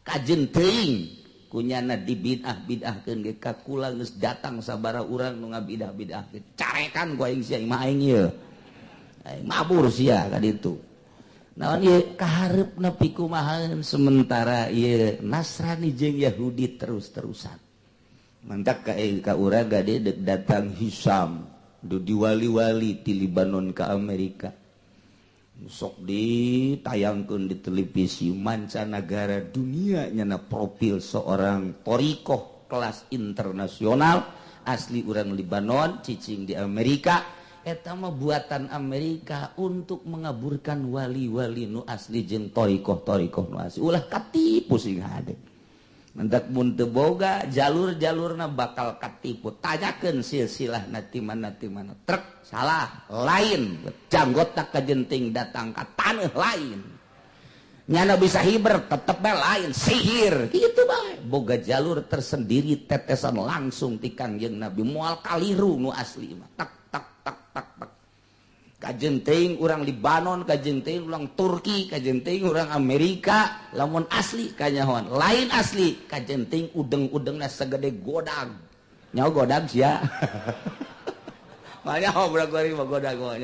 Kajen teuing kunyana dibid'ah-bid'ahkeun ge ka kula geus datang sabaraha urang nu ngabidah-bid'ahkeun. Carekan ku aing sia imah aing ieu. Aing mabur sia ka ditu. Naon ieu kahareupna pikumahaeun sementara ieu Nasrani jeung Yahudi terus-terusan. Mantak ka urang gade deuk datang Hisam du diwali-wali ti Libanon ka Amerika. Sok ditayangkeun di televisi mancanagara dunia nyana profil seorang torikoh kelas internasional asli urang Libanon cicing di Amerika. Eta mah buatan Amerika untuk mengaburkan wali-wali nu asli jeung torikoh-torikoh nu asli. Ulah katipu sing hade. Mendak mun teu boga jalur-jalurna bakal katipu. Tanyakeun silsilahna ti mana ti mana. Trek salah lain. Janggot tak kajenting datang ka taneuh lain. Nyana bisa hiber tetep bae lain sihir gitu bae. Boga jalur tersendiri tetesan langsung ti Kangjeng Nabi moal kaliru nu asli mah. Tak tak tak tak tak. Kajen teuing urang Libanon, kajen teuing urang Turki, kajen teuing urang Amerika, lamun asli kanyahoan. Lain asli kajen teuing udeng-udengna segede godag. Nyaho godag sia. Makanya ngobrol goreng mah godag mah.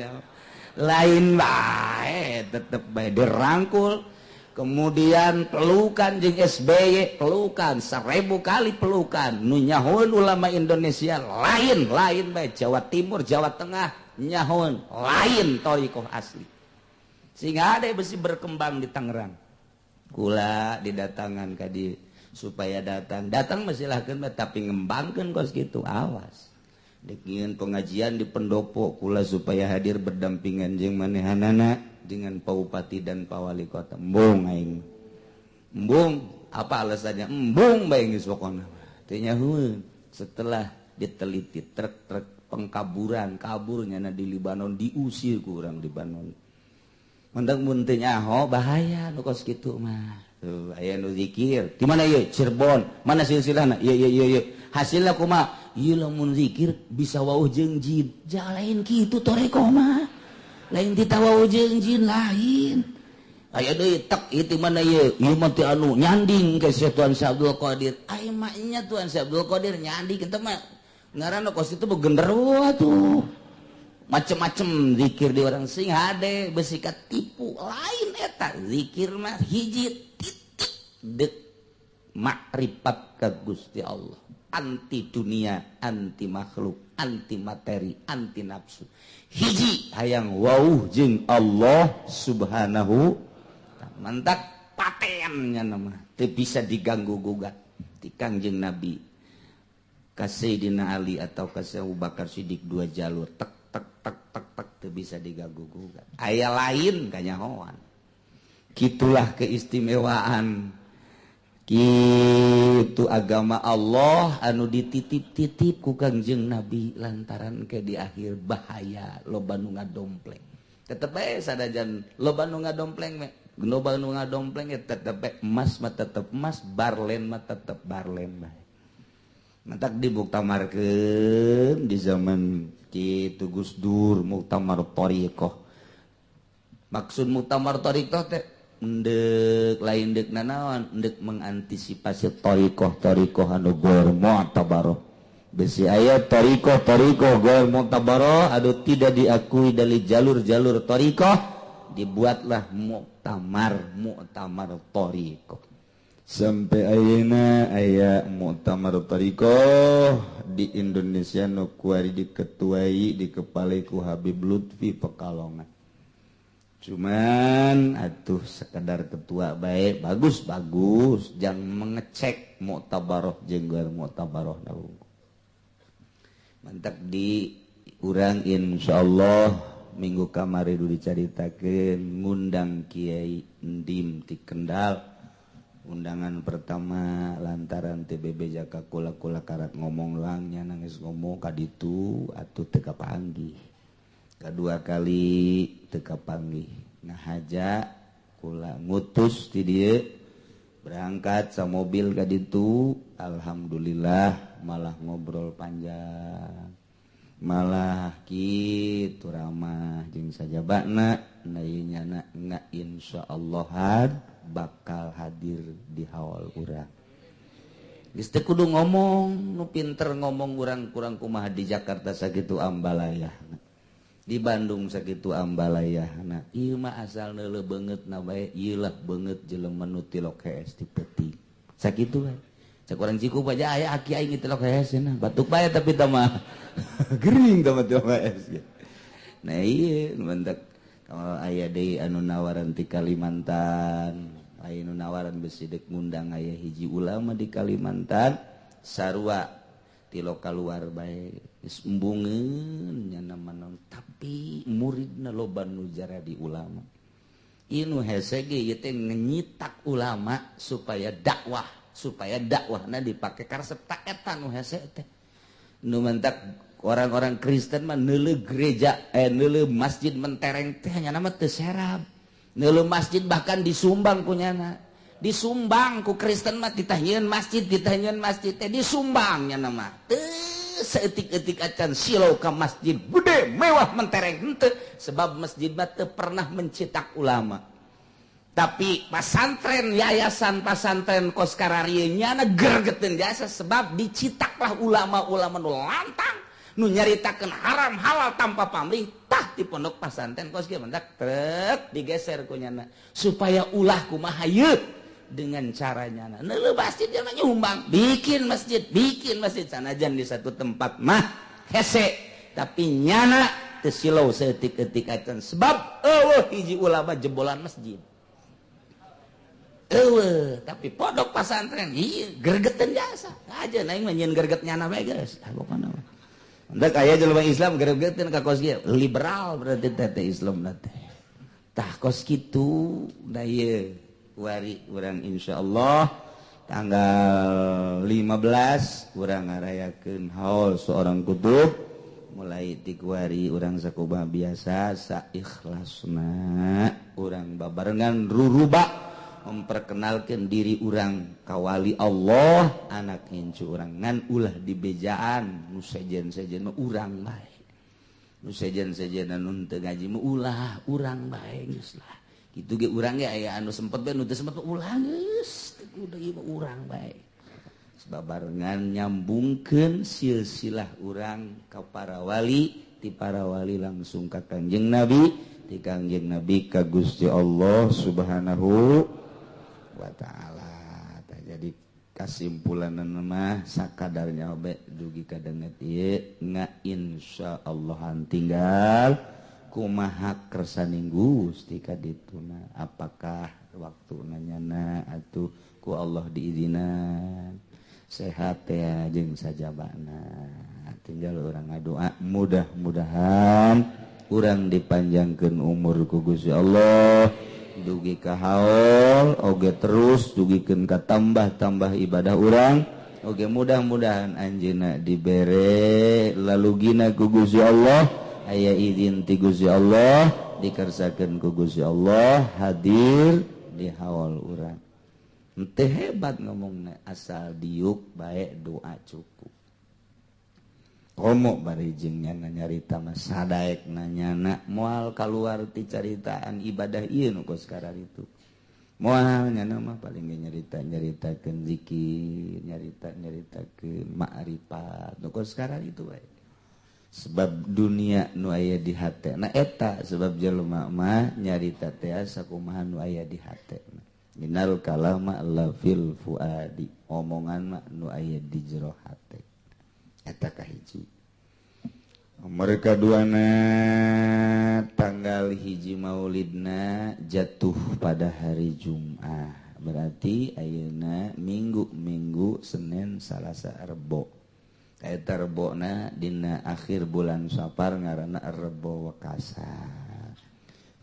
Lain bae tetep bae dirangkul. Kemudian pelukan jeung SBY, pelukan 1000 kali pelukan. Nu nyahoeun ulama Indonesia lain, lain bae Jawa Timur, Jawa Tengah nyahoeun lain thariqah asli. Sehingga ada besi berkembang di Tangerang. Kula didatangan ka dieu supaya datang. Datang mah silahkeun bae tapi ngembangkeun kos kitu awas. Dek nyieun pengajian di pendopo kula supaya hadir berdampingan jeung manehanana dengan Pak Bupati dan Pak Wali Kota. Embung aing. Embung, apa alasannya? Embung bae geus pokona. Teu nyahueun. Setelah diteliti truk-truk pengkaburan, kaburnya na di Libanon diusir ku urang Libanon. Mendak mun teu nyaho bahaya nu kos kitu mah. Tuh aya nu zikir. Di mana ieu? Cirebon. Mana silsilahna? Ieu ieu ieu ieu. Hasilna kumaha? Ieu lamun zikir bisa wauh jeung jin. Jalain kitu toreko mah. Lain ditawau jeung jin lain. Aya deui tek ieu ti mana ieu? Ieu mah ti anu nyanding ke Syekh Tuan Syekh Abdul Qadir. Ai mah nya Tuan Syekh Abdul Qadir nyanding kitu mah ngaranna kos itu genderuwo atuh. Macem-macem zikir di orang sing hade besi katipu lain eta zikir mah hiji titik dek makrifat ka Gusti Allah. Anti dunia, anti makhluk, anti materi, anti nafsu. Hiji hayang wauh jeung Allah Subhanahu mantak patennya nama teu bisa diganggu gugat ti Kangjeng Nabi ka Sayyidina Ali atau ka Abu Bakar Siddiq dua jalur tek tek tek tek tek teu bisa diganggu gugat. Aya lain kanyahoan. Kitulah keistimewaan kitu agama Allah anu dititip-titip ku Kangjeng Nabi lantaran ke di akhir bahaya loba nu ngadompleng. Tetep bae sadajan loba nu ngadompleng me, loba nu ngadompleng tetep bae emas mah tetep emas, barlen mah tetep barlen bae. Mantak dimuktamarkeun di zaman kitu Gus Dur muktamar thariqah. Maksud muktamar thariqah teh ndek lain dek nanaon ndek mengantisipasi thariqah-thariqah anu goer mu'tabaroh. Besi aya thariqah-thariqah goer mu'tabaroh anu tidak diakui dari jalur-jalur thariqah, dibuatlah muktamar thariqah. Sampai ayeuna aya muktamar thariqah di Indonesia nu kuari diketuai dikepalai ku Habib Lutfi Pekalongan. Cuman atuh sekedar ketua baik bagus-bagus jangan mengecek muktabaroh jeung goer muktabaroh. Mantap di urang insyaallah minggu kamari dulu dicaritakeun ngundang Kiai Endim ti Kendal. Undangan pertama lantaran TBB jaka kula-kula karak ngomong langnya nangis ngomong kaditu atuh teu kapanggih. Kedua kali teu kapanggih ngahaja kula ngutus ti dieu berangkat sa mobil ka ditu, alhamdulillah malah ngobrol panjang malah kitu ramah jeung sajabana na nga insyaallah bakal hadir di haul urang. Geus teu kudu ngomong nu pinter ngomong urang kurang kumaha di Jakarta sakitu ambalayahna, di Bandung sakitu ambalayahna. Ieu mah asal neuleuh beungeutna bae, ieu lah beungeut jelema nu tilok hees ti peuting. Sakitu bae. Cek urang Cikup aja aya aki aing tilok hees cenah. Batuk bae tapi tah mah gering tah mah tilok hees. Nah ieu mentak kalau aya deui anu nawaran ti Kalimantan, aya nu nawaran besi dek ngundang aya hiji ulama di Kalimantan sarua tilok kaluar bae geus embungeun nya naon tapi muridna loba nu jaradi ulama. Ieu nu hese ge ieu teh ngenyitak ulama supaya dakwahna dipake karesep ta eta nu hese teh. Nu mentak orang-orang Kristen mah neuleuh gereja neuleuh masjid mentereng teh nya nama teu serab. Neuleuh masjid bahkan disumbang ku nyana. Disumbang ku Kristen mah ditahieun masjid, ditahieun masjid teh disumbang nyana mah. Teu saeutik-eutik acan silau ka masjid gede mewah mentereng henteu, sebab masjid mah teu pernah mencetak ulama. Tapi pasantren, yayasan pasantren kos kararieu nyana gergeteun jasa sebab dicitaklah ulama-ulama nu lantang nu nyaritakeun haram halal tanpa pamrih tah di pondok pasantren kos kieu mendak trek digeser ku nyana supaya ulah kumaha ieu dengan caranya. Neuleuh masjid dia mah nyumbang, bikin masjid sanajan di satu tempat mah hese tapi nyana teu silau saeutik-eutik acan sebab eueuh hiji ulama jebolan masjid. Eueuh, tapi pondok pasantren ieu gergeteun jasa. Aja aing mah nyieun gerget nyana bae geus. Ah pokona mah. Hendak aya jelema Islam gergeteun ka kos kieu, liberal berarti teh Islam teh. Tah kos kitu da ieu wari urang insyaallah tanggal 15 urang ngarayakeun haul seorang kutub mulai ti kuari urang sakumaha biasa saikhlasna urang babarengan ruruba memperkenalkan diri urang kawali Allah anak incu urang ngan ulah dibejaan nu sejen-sejen mah urang bae nu sejen-sejen anu teu ngaji mah ulah urang bae geus lah kitu ge urang ge aya anu sempet bae nu teu sempet ulah geus teu kudu ieu mah urang bae sababarengan nyambungkeun silsilah urang ka para wali ti para wali langsung ka Kangjeng Nabi ti Kangjeng Nabi ka Gusti Allah Subhanahu wa ta'ala. Jadi kasimpulan mah sakadarnya obe dugi kadenget ieu nga insyaallahan tinggal kumaha kersaning Gusti ka dituna apakah waktuna nyana atuh ku Allah diizinan sehat ya jeung sajabana tinggal urang ngadoa mudah-mudahan urang dipanjangkeun umur ku Gusti Allah dugi ka haul oge terus dugikeun ka tambah-tambah ibadah urang oge mudah-mudahan anjeunna dibere lalugina ku Gusti Allah aya izin ti Gusti Allah dikersakeun ku Gusti Allah hadir di haul urang. Henteu hebat ngomongna asal diuk bae doa cukup. Komo bari jeung nyana nyarita mah sadaek nanyana moal kaluar ti caritaan ibadah ieu nu kos kararitu. Moal nyana mah paling ge nyarita-nyaritakeun zikir, nyarita-nyaritakeun ma'rifat nu kos kararitu bae. Sebab dunia nu aya di hatena eta sebab jelema mah nyarita teh sakumaha nu aya di hatena. Minal kalama la fil fuadi, omongan mah nu aya di jero hate. Eta kahiji. Mereka duana tanggal hiji Maulidna jatuh pada hari Jumat. Berarti ayeuna Minggu, Senin, Salasa, Rebo. Eta Rebona dina akhir bulan Safar ngaranna Rebo Wekasa.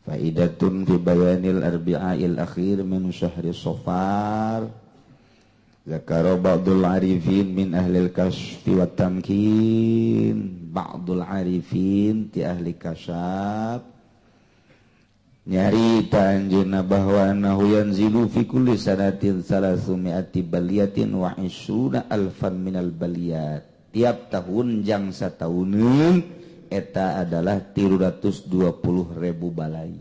Faidatun fi bayanil arbi'ail akhir min syahri Safar. Zakara ba'dul arifin min ahlil kasyfi wat tamkin. Ba'dul arifin ti ahli kasyaf nyarita anjeunna bahwa annahu yanzilu fi kulli sanatin 300 baliyatin wa 20 alfan minal baliyat. Tiap tahun jang satauneun eta adalah 320.000 balai.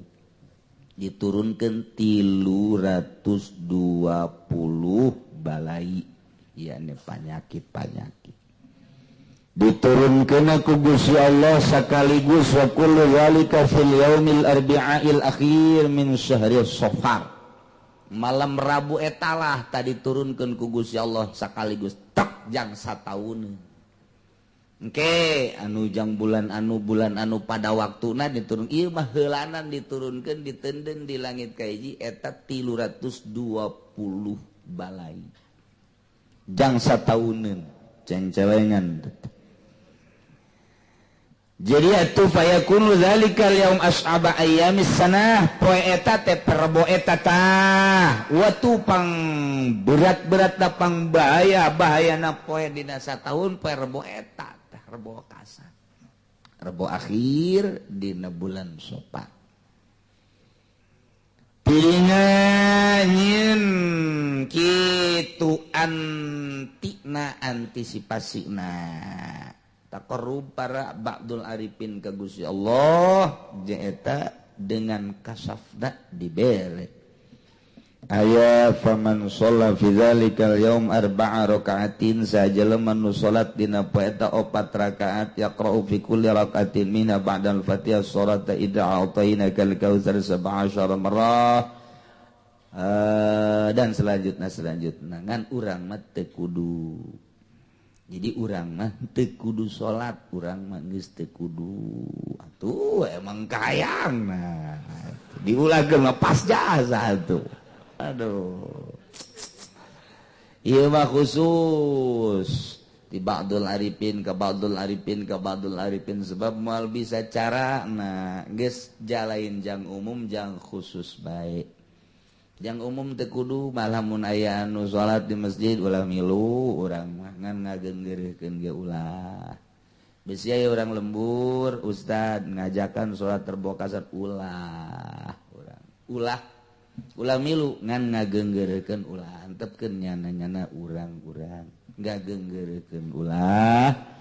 Diturunkeun 320 balai, yakni panyakit-panyakit. Diturunkeun ku Gusti Allah sakaligus wa kullu zalika fil yaumil arbi'il akhir min syahri Safar. Malam Rabu etalah tadi turunkeun ku Gusti Allah sakaligus tak jang satauneun. Engke anu jang bulan anu pada waktuna diturun ieu mah heulanan diturunkeun ditenden di langit kahiji eta 320 balai. Jang satauneun cengcelengan. Jadi atuh fayakunu zalikal yaum as'aba ayyamis sanah poe eta teh perbo eta tah watu pang berat-berat da pang bahaya bahayana poe dina sataun poe rebo eta tah rebo kasa rebo akhir dina bulan Safar. Dirinya nyin kitu antina antisipasina taqarrub para ba'dul arifin ka Gusti Allah eta dengan kasafna dibere aya faman shalla fi dzalikal yaum arba'a raka'atin sajelema nu salat dina poe eta 4 rakaat yaqra'u fi kulli raka'atin minha ba'dal fatihah surata idza a'tainakal kautsar 17 marrah dan selanjutnya ngan urang mah teu kudu. Jadi urang mah teu kudu salat, urang mah geus teu kudu. Atuh emang kayang nah. Diulahkeun mah pas jasa atuh. Aduh. Ieu mah khusus di ba'dul arifin ka ba'dul arifin ka ba'dul arifin sebab moal bisa cara nah geus jalain jang umum jang khusus bae. Jang umum teu kudu malah mun aya anu salat di masjid ulah milu urang mah ngan ngagenggeureun ge ulah. Bisi aya urang lembur ustad ngajakan salat terbokasan ulah urang. Ulah milu ngan ngagenggeureun ulah antepkeun nyana-nyana urang-urang ngagenggeureun ulah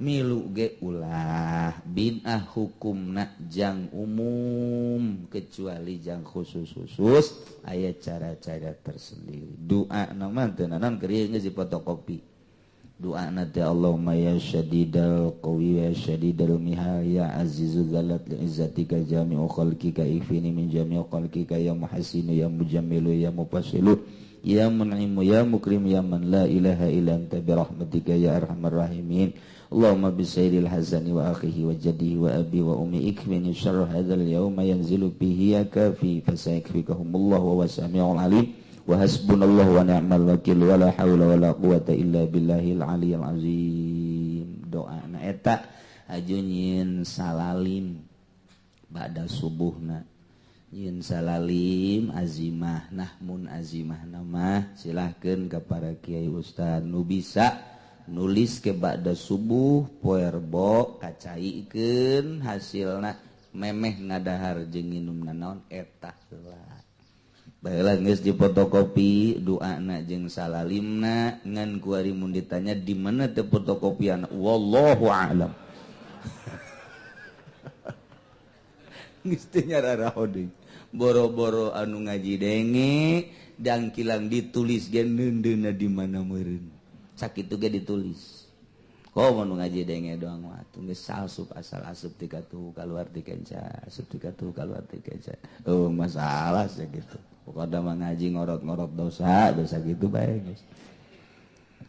milu ge ulah binah hukumna jang umum kecuali jang khusus-khusus aya cara-cara tersendiri. Doa mah teu naon keur ieu geus difotokopi. Doa na teh Allahumma ya syadidal qawi ya syadidal mihal ya azizul zalat li izzatika jami'u khalqika ifini min jami'u khalqika ya muhassinu ya mujammilu ya mufassilu ya mun'imu ya mukrim ya man la ilaha illa anta bi rahmatika ya arhamar rahimin. Allahumma bi sayyidil hasani wa akhihi wa jaddihi wa abi wa ummi ikfini syarra hadzal yauma yanzilu bihi ya kafi fasayakfikahumullahu wa samiul alim. Wa hasbunallahu wa ni'mal wakil wa la haula wa la quwata illa billahil aliyil azim. Doa na eta aju nyieun salalim ba'da subuhna nyieun salalim azimah. Nah mun azimah mah silahkeun ka para kiai ustad nu bisa nulis ke ba'da subuh poe Rebo kacaikeun hasilna memeh ngadahar jeung nginum nanaon eta heula. Baheula geus dipotokopi doana jeung salalimna ngan kuari mun ditanya di mana teh fotokopian wallahu a'lam. Geus teu nyararaho deui. Boro-boro anu ngaji denge dangkilang ditulis ge neundeunna di mana meureun. Sakitu ge ditulis. Komo nu ngaji denge doang mah atuh geus asup asal asup ti katuh kaluar ti kenca, asup ti katuh kaluar ti kenca. Oh masalah sia gitu. Pokokna mah ngaji ngorot-ngorot dosa, dosa gitu bae geus.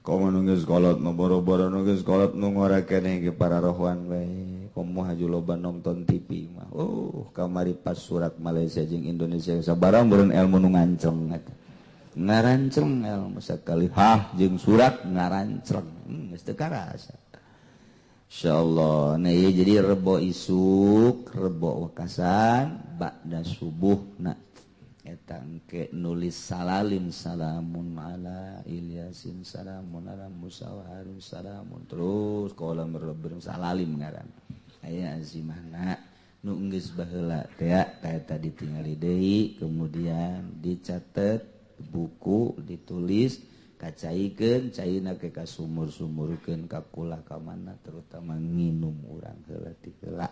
Komo nu geus kolot nu boro-boro nu geus kolot nu ngora keneh ge para rohwan bae. Komo haju loba nonton TV mah. Oh, kamari pas surat Malaysia jeung Indonesia sabarang meureun ilmu nu nganceng eta. Ngaranceng ilmu sakali hah jeung surat ngaranceng. Geus teu karasa. Insyaallah. Nah ieu jadi rebo isuk, rebo wekasan ba'da subuh na eta engke nulis salalim salamun ala Ilyasin salamun ala Musa wa Harun salamun terus qala rabbim salalim ngaran. Aya azimahna nu geus baheula teh eta ditingali deui kemudian dicatet buku ditulis kacaikeun caina ke kasumur-sumurkeun ka kula ka mana terutama nginum urang heula ti heula.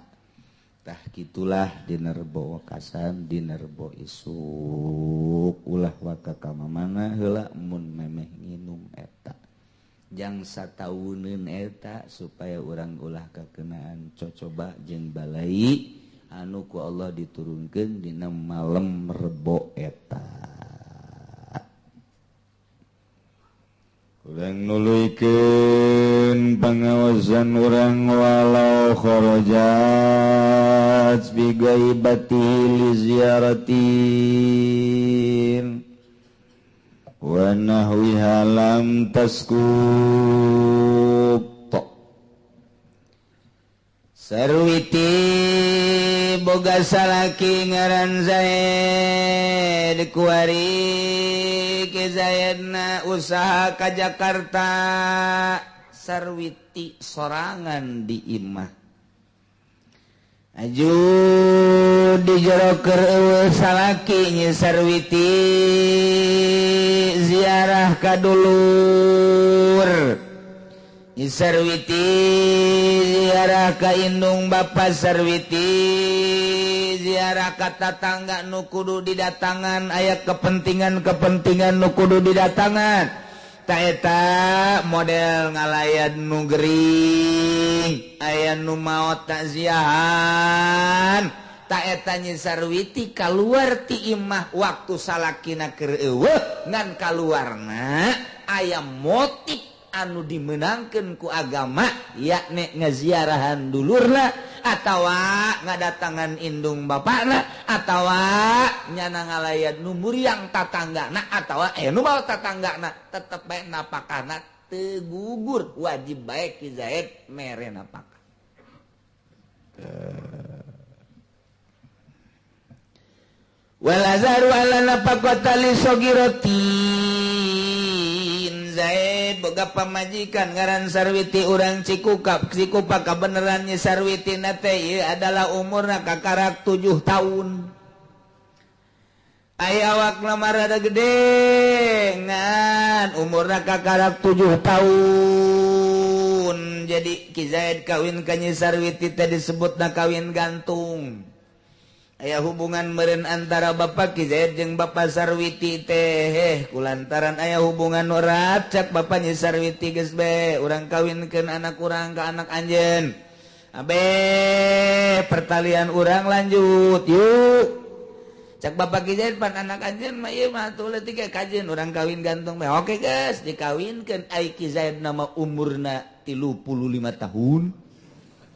Tah kitulah dina Rebo wekasan dina Rebo isuk ulah waka ka mamana heula mun memeh nginum eta jang satauneun eta supaya urang ulah kakenaan cocoba jeung balai anu ku Allah diturunkeun dina malem Rebo eta. Urang nuluykeun pangawasan urang walau kharajat bi ghaibati li ziyaratin wa nahwiha lam taskub. Sarwiti boga salaki ngaran Zaid kuari ke Zaidna usaha ka Jakarta. Sarwiti sorangan di imah aju di jero keur eueuh salaki Nyi Sarwiti ziarah ka dulur Nyi Sarwiti ziarah ka indung bapa Sarwiti ziarah ka tatangga nu kudu didatangan aya kepentingan-kepentingan nu kudu didatangan ta eta model ngalayan nu gering aya nu maot takziahan ta eta Nyi Sarwiti kaluar ti imah waktu salakina keur eueuh ngan kaluarna aya motif anu dimenangkeun ku agama yakni ngaziarahan dulurna atawa ngadatangan indung bapakna atawa nyana ngalayan nu muriang tatanggana atawa nu maot tatanggana tetep bae napakahna teu gugur wajib bae Ki Zaid mere napakah. Wal azharu ala nafaqata li sagiratin. Zaid boga pamajikan ngaran Sarwiti urang Cikukap Cikupa kabeneran Nyi Sarwiti na teh ieu adalah umurna kakarak 7 tahun. Aya awakna mah rada gede ngan umurna kakarak 7 tahun. Jadi Ki Zaid kawin ka Nyi Sarwiti teh disebutna kawin gantung. Aya hubungan meureun antara Bapak Ki Zaid jeung Bapak Sarwiti teh kulantaran aya hubungan nu erat cak Bapak Nyi Sarwiti geus be urang kawinkeun anak urang ka anak anjeun. Abe pertalian urang lanjut yuk. Cak Bapak Ki Zaid pan anak anjeun mah ieu mah atuh leutik ge kajeun urang kawin gantung bae. Oke geus dikawinkeun ai Ki Zaid nama umurna 35 tahun.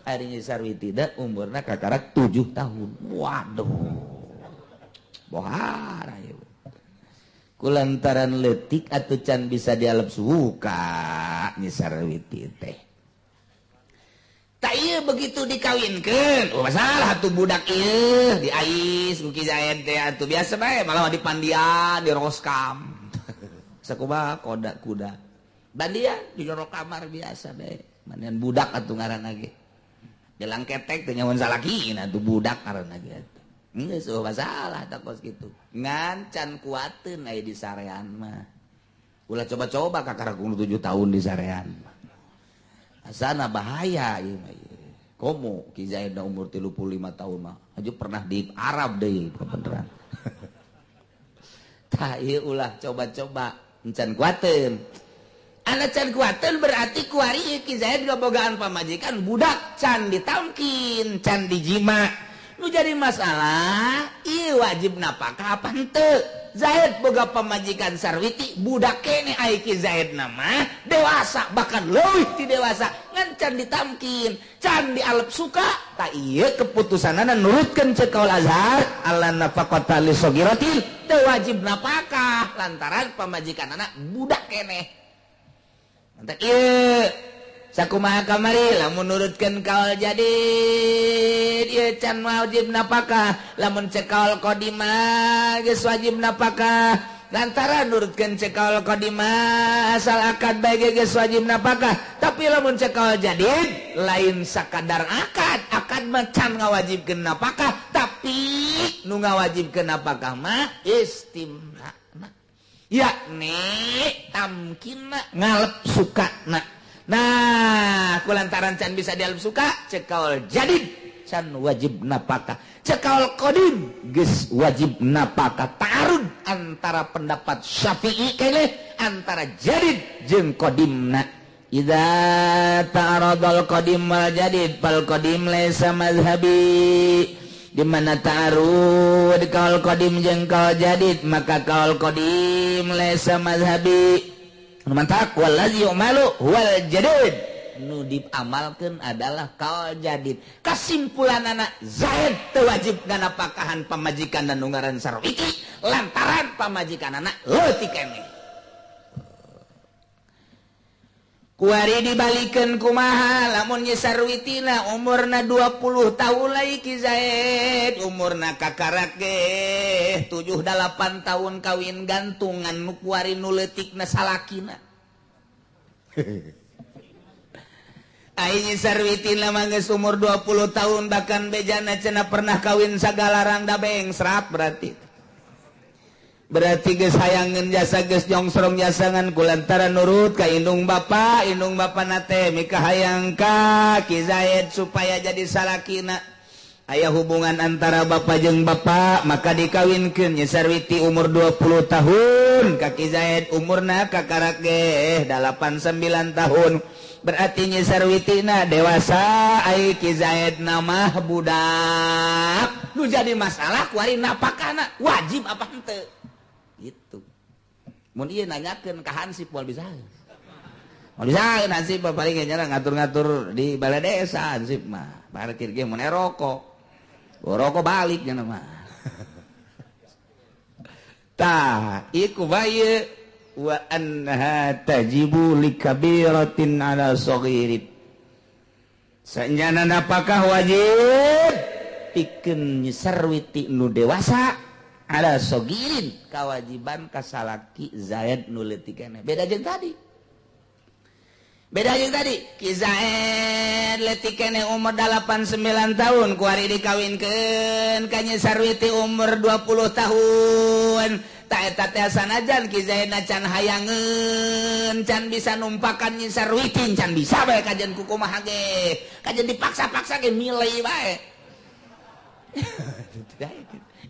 Ari Nyi Sarwiti da umurna kakarak 7 tahun. Waduh. Bohara ieu. Kulantaran leutik atuh can bisa dialep suka Nyi Sarwiti teh. Tak ieu begitu dikawinkeun, oh masalah atuh budak ieu diais ku Ki Zaid teh atuh biasa bae malah dipandian, diroskam. Sakumaha koda kuda. Bandian di jero kamar biasa bae. Mandian budak atuh ngaranna ge. Jelang ketek teh nyawan salaki atuh budak ngaranna ge atuh. Geus eueuh masalah tah kos kitu. Ngan can kuateun aya di sarean mah. Ulah coba-coba kakarak 7 tahun di sarean mah. Asana bahaya ieu mah. Komo Ki Zaid umur 35 tahun mah. Aju pernah di Arab deui beneran. Tah ieu ulah coba-coba can kuateun. Anak can kuateun berarti kuari Ki Zaid bogaan pamajikan budak can ditamkin, can dijima. Nu jadi masalah, ieu wajib napakah apa henteu? Zaid boga pamajikan Sarwiti, budak kene ai Ki Zaid nama dewasa bahkan leuwih ti dewasa ngan can ditamkin, can dialep suka. Ta ieu keputusanana nurutkeun ceuk kaul Azhar ala nafaqata li sagiratin teu wajib napakah lantaran pamajikanana budak keneh. Mantap ieu sakumaha kamari lamun nurutkeun kaul jadid ieu can wajib napakah lamun cek kaul qadimah geus wajib napakah lantaran nurutkeun cek kaul qadimah asal akad bae geus wajib napakah tapi lamun cek kaul jadid lain sakadar akad akad mah can ngawajibkeun napakah tapi nu ngawajibkeun napakah mah istimna yakni tamkinna ngalep sukana. Nah kulantaran can bisa dialep suka cek kaul jadid can wajib napakah cek kaul qadim geus wajib napakah. Ta'arud antara pendapat Syafi'i keneh antara jadid jeung qadimna. Idza ta'aradal qadim wal jadid fal qadim laisa mazhabi. Di mana ta'arud kaul qadim jeung kaul jadid maka kaul qadim laisa mazhabi. Mantak wallazi yu'malu wal jadid nu diamalkeun adalah kaul jadid. Kesimpulanana Zaid teu wajib nganapakahan pamajikan dan ngaran Sarwiti lantaran pamajikanana leutik keneh. Kuari dibalikeun kumaha lamun Nyi Sarwitina umurna 20 tahun lagi Ki Zaid umurna kakarak ge 7-8 tahun kawin gantungan nu kuari nu leutikna salakina. Ai Sarwiti mah geus umur 20 tahun bahkan bejana cenah pernah kawin sagalarang da bengsrat berarti. Berarti geus hayangeun jasa geus nyongsrong jasangan kulantaran nurut ka indung bapa na teh mikahayang ka Ki Zaid supaya jadi salakina. Aya hubungan antara bapa jeung bapa maka dikawinkeun Nyi Sarwiti umur 20 tahun ka Ki Zaid umurna kakarak ge 8 9 tahun. Berarti Nyi Sarwitina dewasa ai Ki Zaid mah budak. Nu jadi masalah kuari napakana wajib apa henteu? Gitu. Mun ieu nanyakeun ka hansip moal bisa. Moal bisa hansip paling nya ngatur-ngatur di balai desa hansip mah. Parkir ge mun rokok. Rokok balik nya mah. Tah, iku bae wa anha tajibu likabiratin ala saghirin. Sanjana napakah wajib pikeun Nyi Sarwiti nu dewasa ala saghirin kawajiban kasalaki Zaid nu leutik keneh. Beda jeung tadi. Beda jeung tadi. Ki Zaid leutik keneh umur 8 9 tahun kuari dikawinkeun ka Nyi Sarwiti umur 20 tahun. Ta eta teh sanajan Ki Zaid can hayangeun can bisa numpakan Nyi Sarwiti can bisa bae kajian ku kumaha ge. Kajian dipaksa-paksa ge milih bae.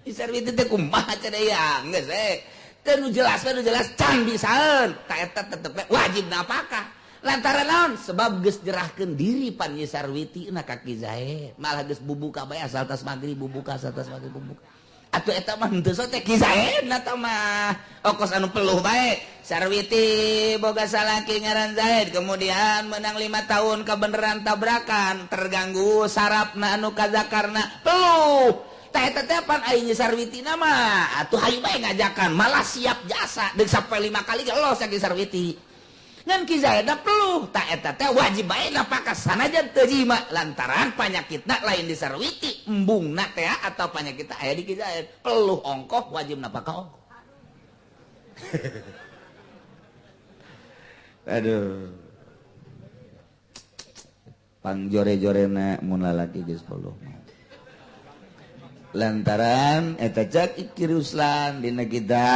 Nyi Sarwiti teh kumaha cenah ya geus we. Teu nu jelas we nu jelas can bisaeun. Ta eta tetep wajib napakah. Lantaran naon? Sebab geus jerahkeun diri pan Nyi Sarwiti na ka Ki Zaid. Malah geus bubuka bae asal tas magrib bubuka asal tas magrib bubuka. Atuh eta mah henteu sote Ki Zaid na tah mah okos anu peluh bae. Sarwiti boga salaki ngaran Zaid kemudian menang 5 tahun kebeneran tabrakan terganggu sarafna anu kazakarna peluh. Tah eta teh pan ai Nyi Sarwiti na mah atuh hayu bae ngajakan malah siap jasa deuk sampai 5 kali ge los Ki Sarwiti. Ngan Ki Zaid peluh tak eta teh wajib bae napakah sanajan teu jima lantaran panyakitna lain di Sarwiti embungna teh atau panyakitna aya di Ki Zaid peluh ongkoh wajib napakah ongkoh. Aduh. Pangjore-jorena mun lalaki geus peluh. Lantaran eta cak Iki Ruslan dina kitab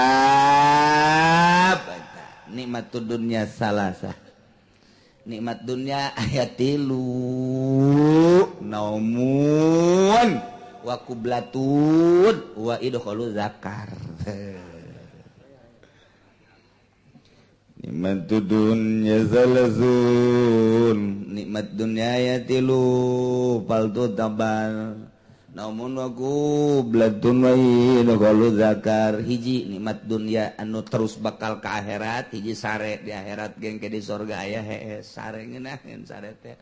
nikmat dunia salasa. Nikmat dunia ayat 3 naumun wa qublatun wa idkhalu zakar. Nikmat dunia salazun. Nikmat dunia ayat 3 paltu tabal. Namun aku blatun wa idkhalu zakar. Hiji nikmat dunia anu terus bakal ke akhirat, hiji sare di akhirat gengke di sorga aya hees sare ngeunaheun sare teh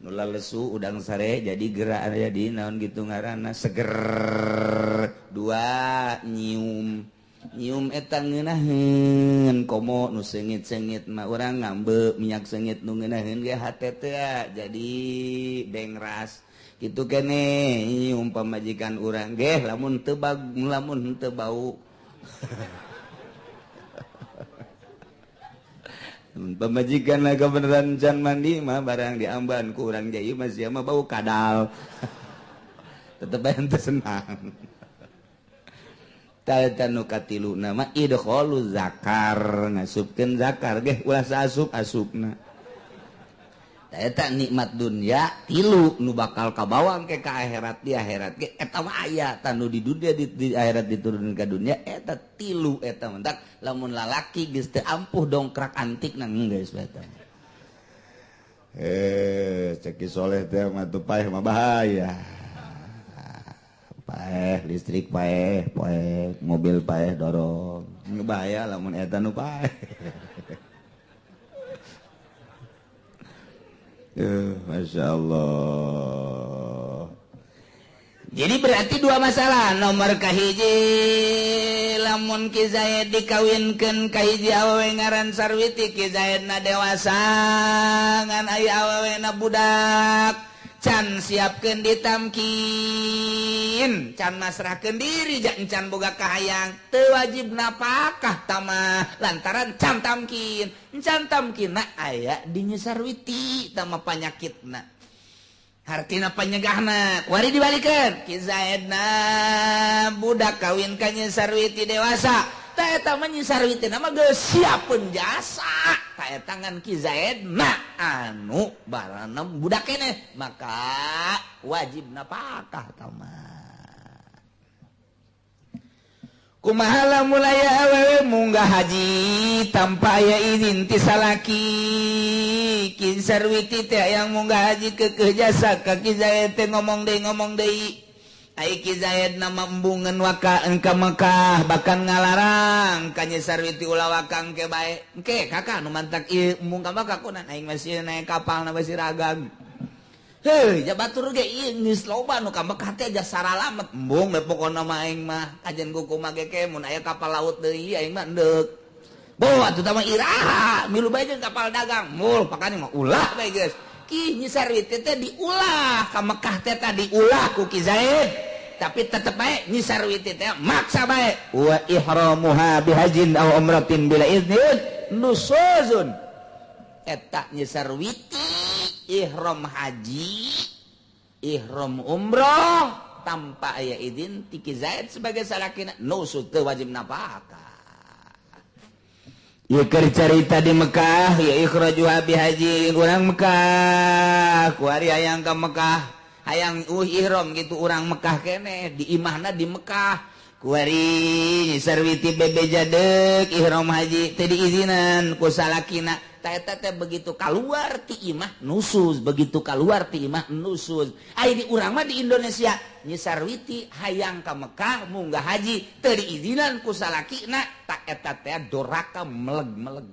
nu lalesu udang sare jadi gerak jadi naon gitu ngaranna seger. Dua nyium nyium eta ngeunaheun komo nu seungit-seungit mah urang ngambe minyak seungit nu ngeunaheun ge hate teh jadi bengras. Gitu kene nyium pamajikan urang geh lamun teu lamun teu bau. Pamajikan lah kebeneran can mandi mah barang diamban ku urang ge ieu mah sia mah bau kadal. Tetep bae teu senang. Ta nu katiluna mah idkhalu zakar ngasupkeun zakar geh ulah saasup asupna. Eta nikmat dunia tilu nu bakal kabawang ke ka akhirat di akhirat ge eta mah aya tah nu di dunia di akhirat diturunkeun ka dunia eta tilu eta mentak lamun lalaki geus teu ampuh dongkrak antik nang geus eta. Cek Ki Soleh teh mah teu paeh mah bahaya. Paeh listrik paeh, paeh mobil paeh dorong. Bahaya lamun eta nu paeh. Masya Allah. Jadi berarti dua masalah. Nomor kahiji lamun Ki Zaid dikawinkeun ka hiji awewe ngaran Sarwiti, Ki Zaid na dewasa ngan aya awewe na budak. Can siapkeun ditamkin, can masrahkeun diri can boga kahayang, teu wajib napakah tamah lantaran can tamkin. Can tamkinna aya di Nyi Sarwiti tama panyakitna. Hartina panyegahna kuari dibalikeun Ki Zaidna budak kawin ka Nyi Sarwiti dewasa. Ta eta mah Nyi Sarwiti mah geus siapeun jasa. Ta eta ngan Ki Zaidna anu baranam budak keneh maka wajib napakah tamah. Kumaha lamun aya awewe munggah haji tanpa aya izin ti salaki. Ki Sarwiti teh yang munggah haji keukeuh jasa ka Ki Zaid teh ngomong deui. Ai Ki Zaid nama embungeun waka ka Mekah bahkan ngalarang ka Nyi Sarwiti ulah wakang ke bae. Engke kakak nu mantak ieu embung ka Mekah kunan aing masih naik kapal na masih ragang. Heuh, ja batur ge ieu geus loba nu ka Mekah teh jasa saralamet embung we pokona mah aing mah kajen kumaha ge ke mun aya kapal laut deui aing mah endeuk. Bo atuh tah mah iraha milu bae jeung kapal dagang mul pakane mah ulah bae geus. Ki Nyi Sarwiti teh diulah ka Mekah teh diulah ku Ki Zaid. Tapi tetep bae Nyi Sarwiti teh maksa bae wa ihramuha bihajin aw umratin bila iznin nusuzun. Eta Nyi Sarwiti ihram haji, ihram umroh tanpa aya izin ti Ki Zaid sebagai salakina nusuz teu wajib napakah. Ieu keur carita di Mekah ya ikhrajuha bihajin urang Mekah kuari hayang ka Mekah hayang ihram gitu urang Mekah keneh di imahna di Mekah kuari Nyi Sarwiti bebeja deuk ihram haji teu diizinan ku salakina. Ta eta teh begitu kaluar ti imah nusuz, begitu kaluar ti imah nusuz. Ai di urang mah di Indonesia Nyi Sarwiti hayang ka Mekah munggah haji teu diizinan ku salakina, ta eta teh doraka meleg-meleg.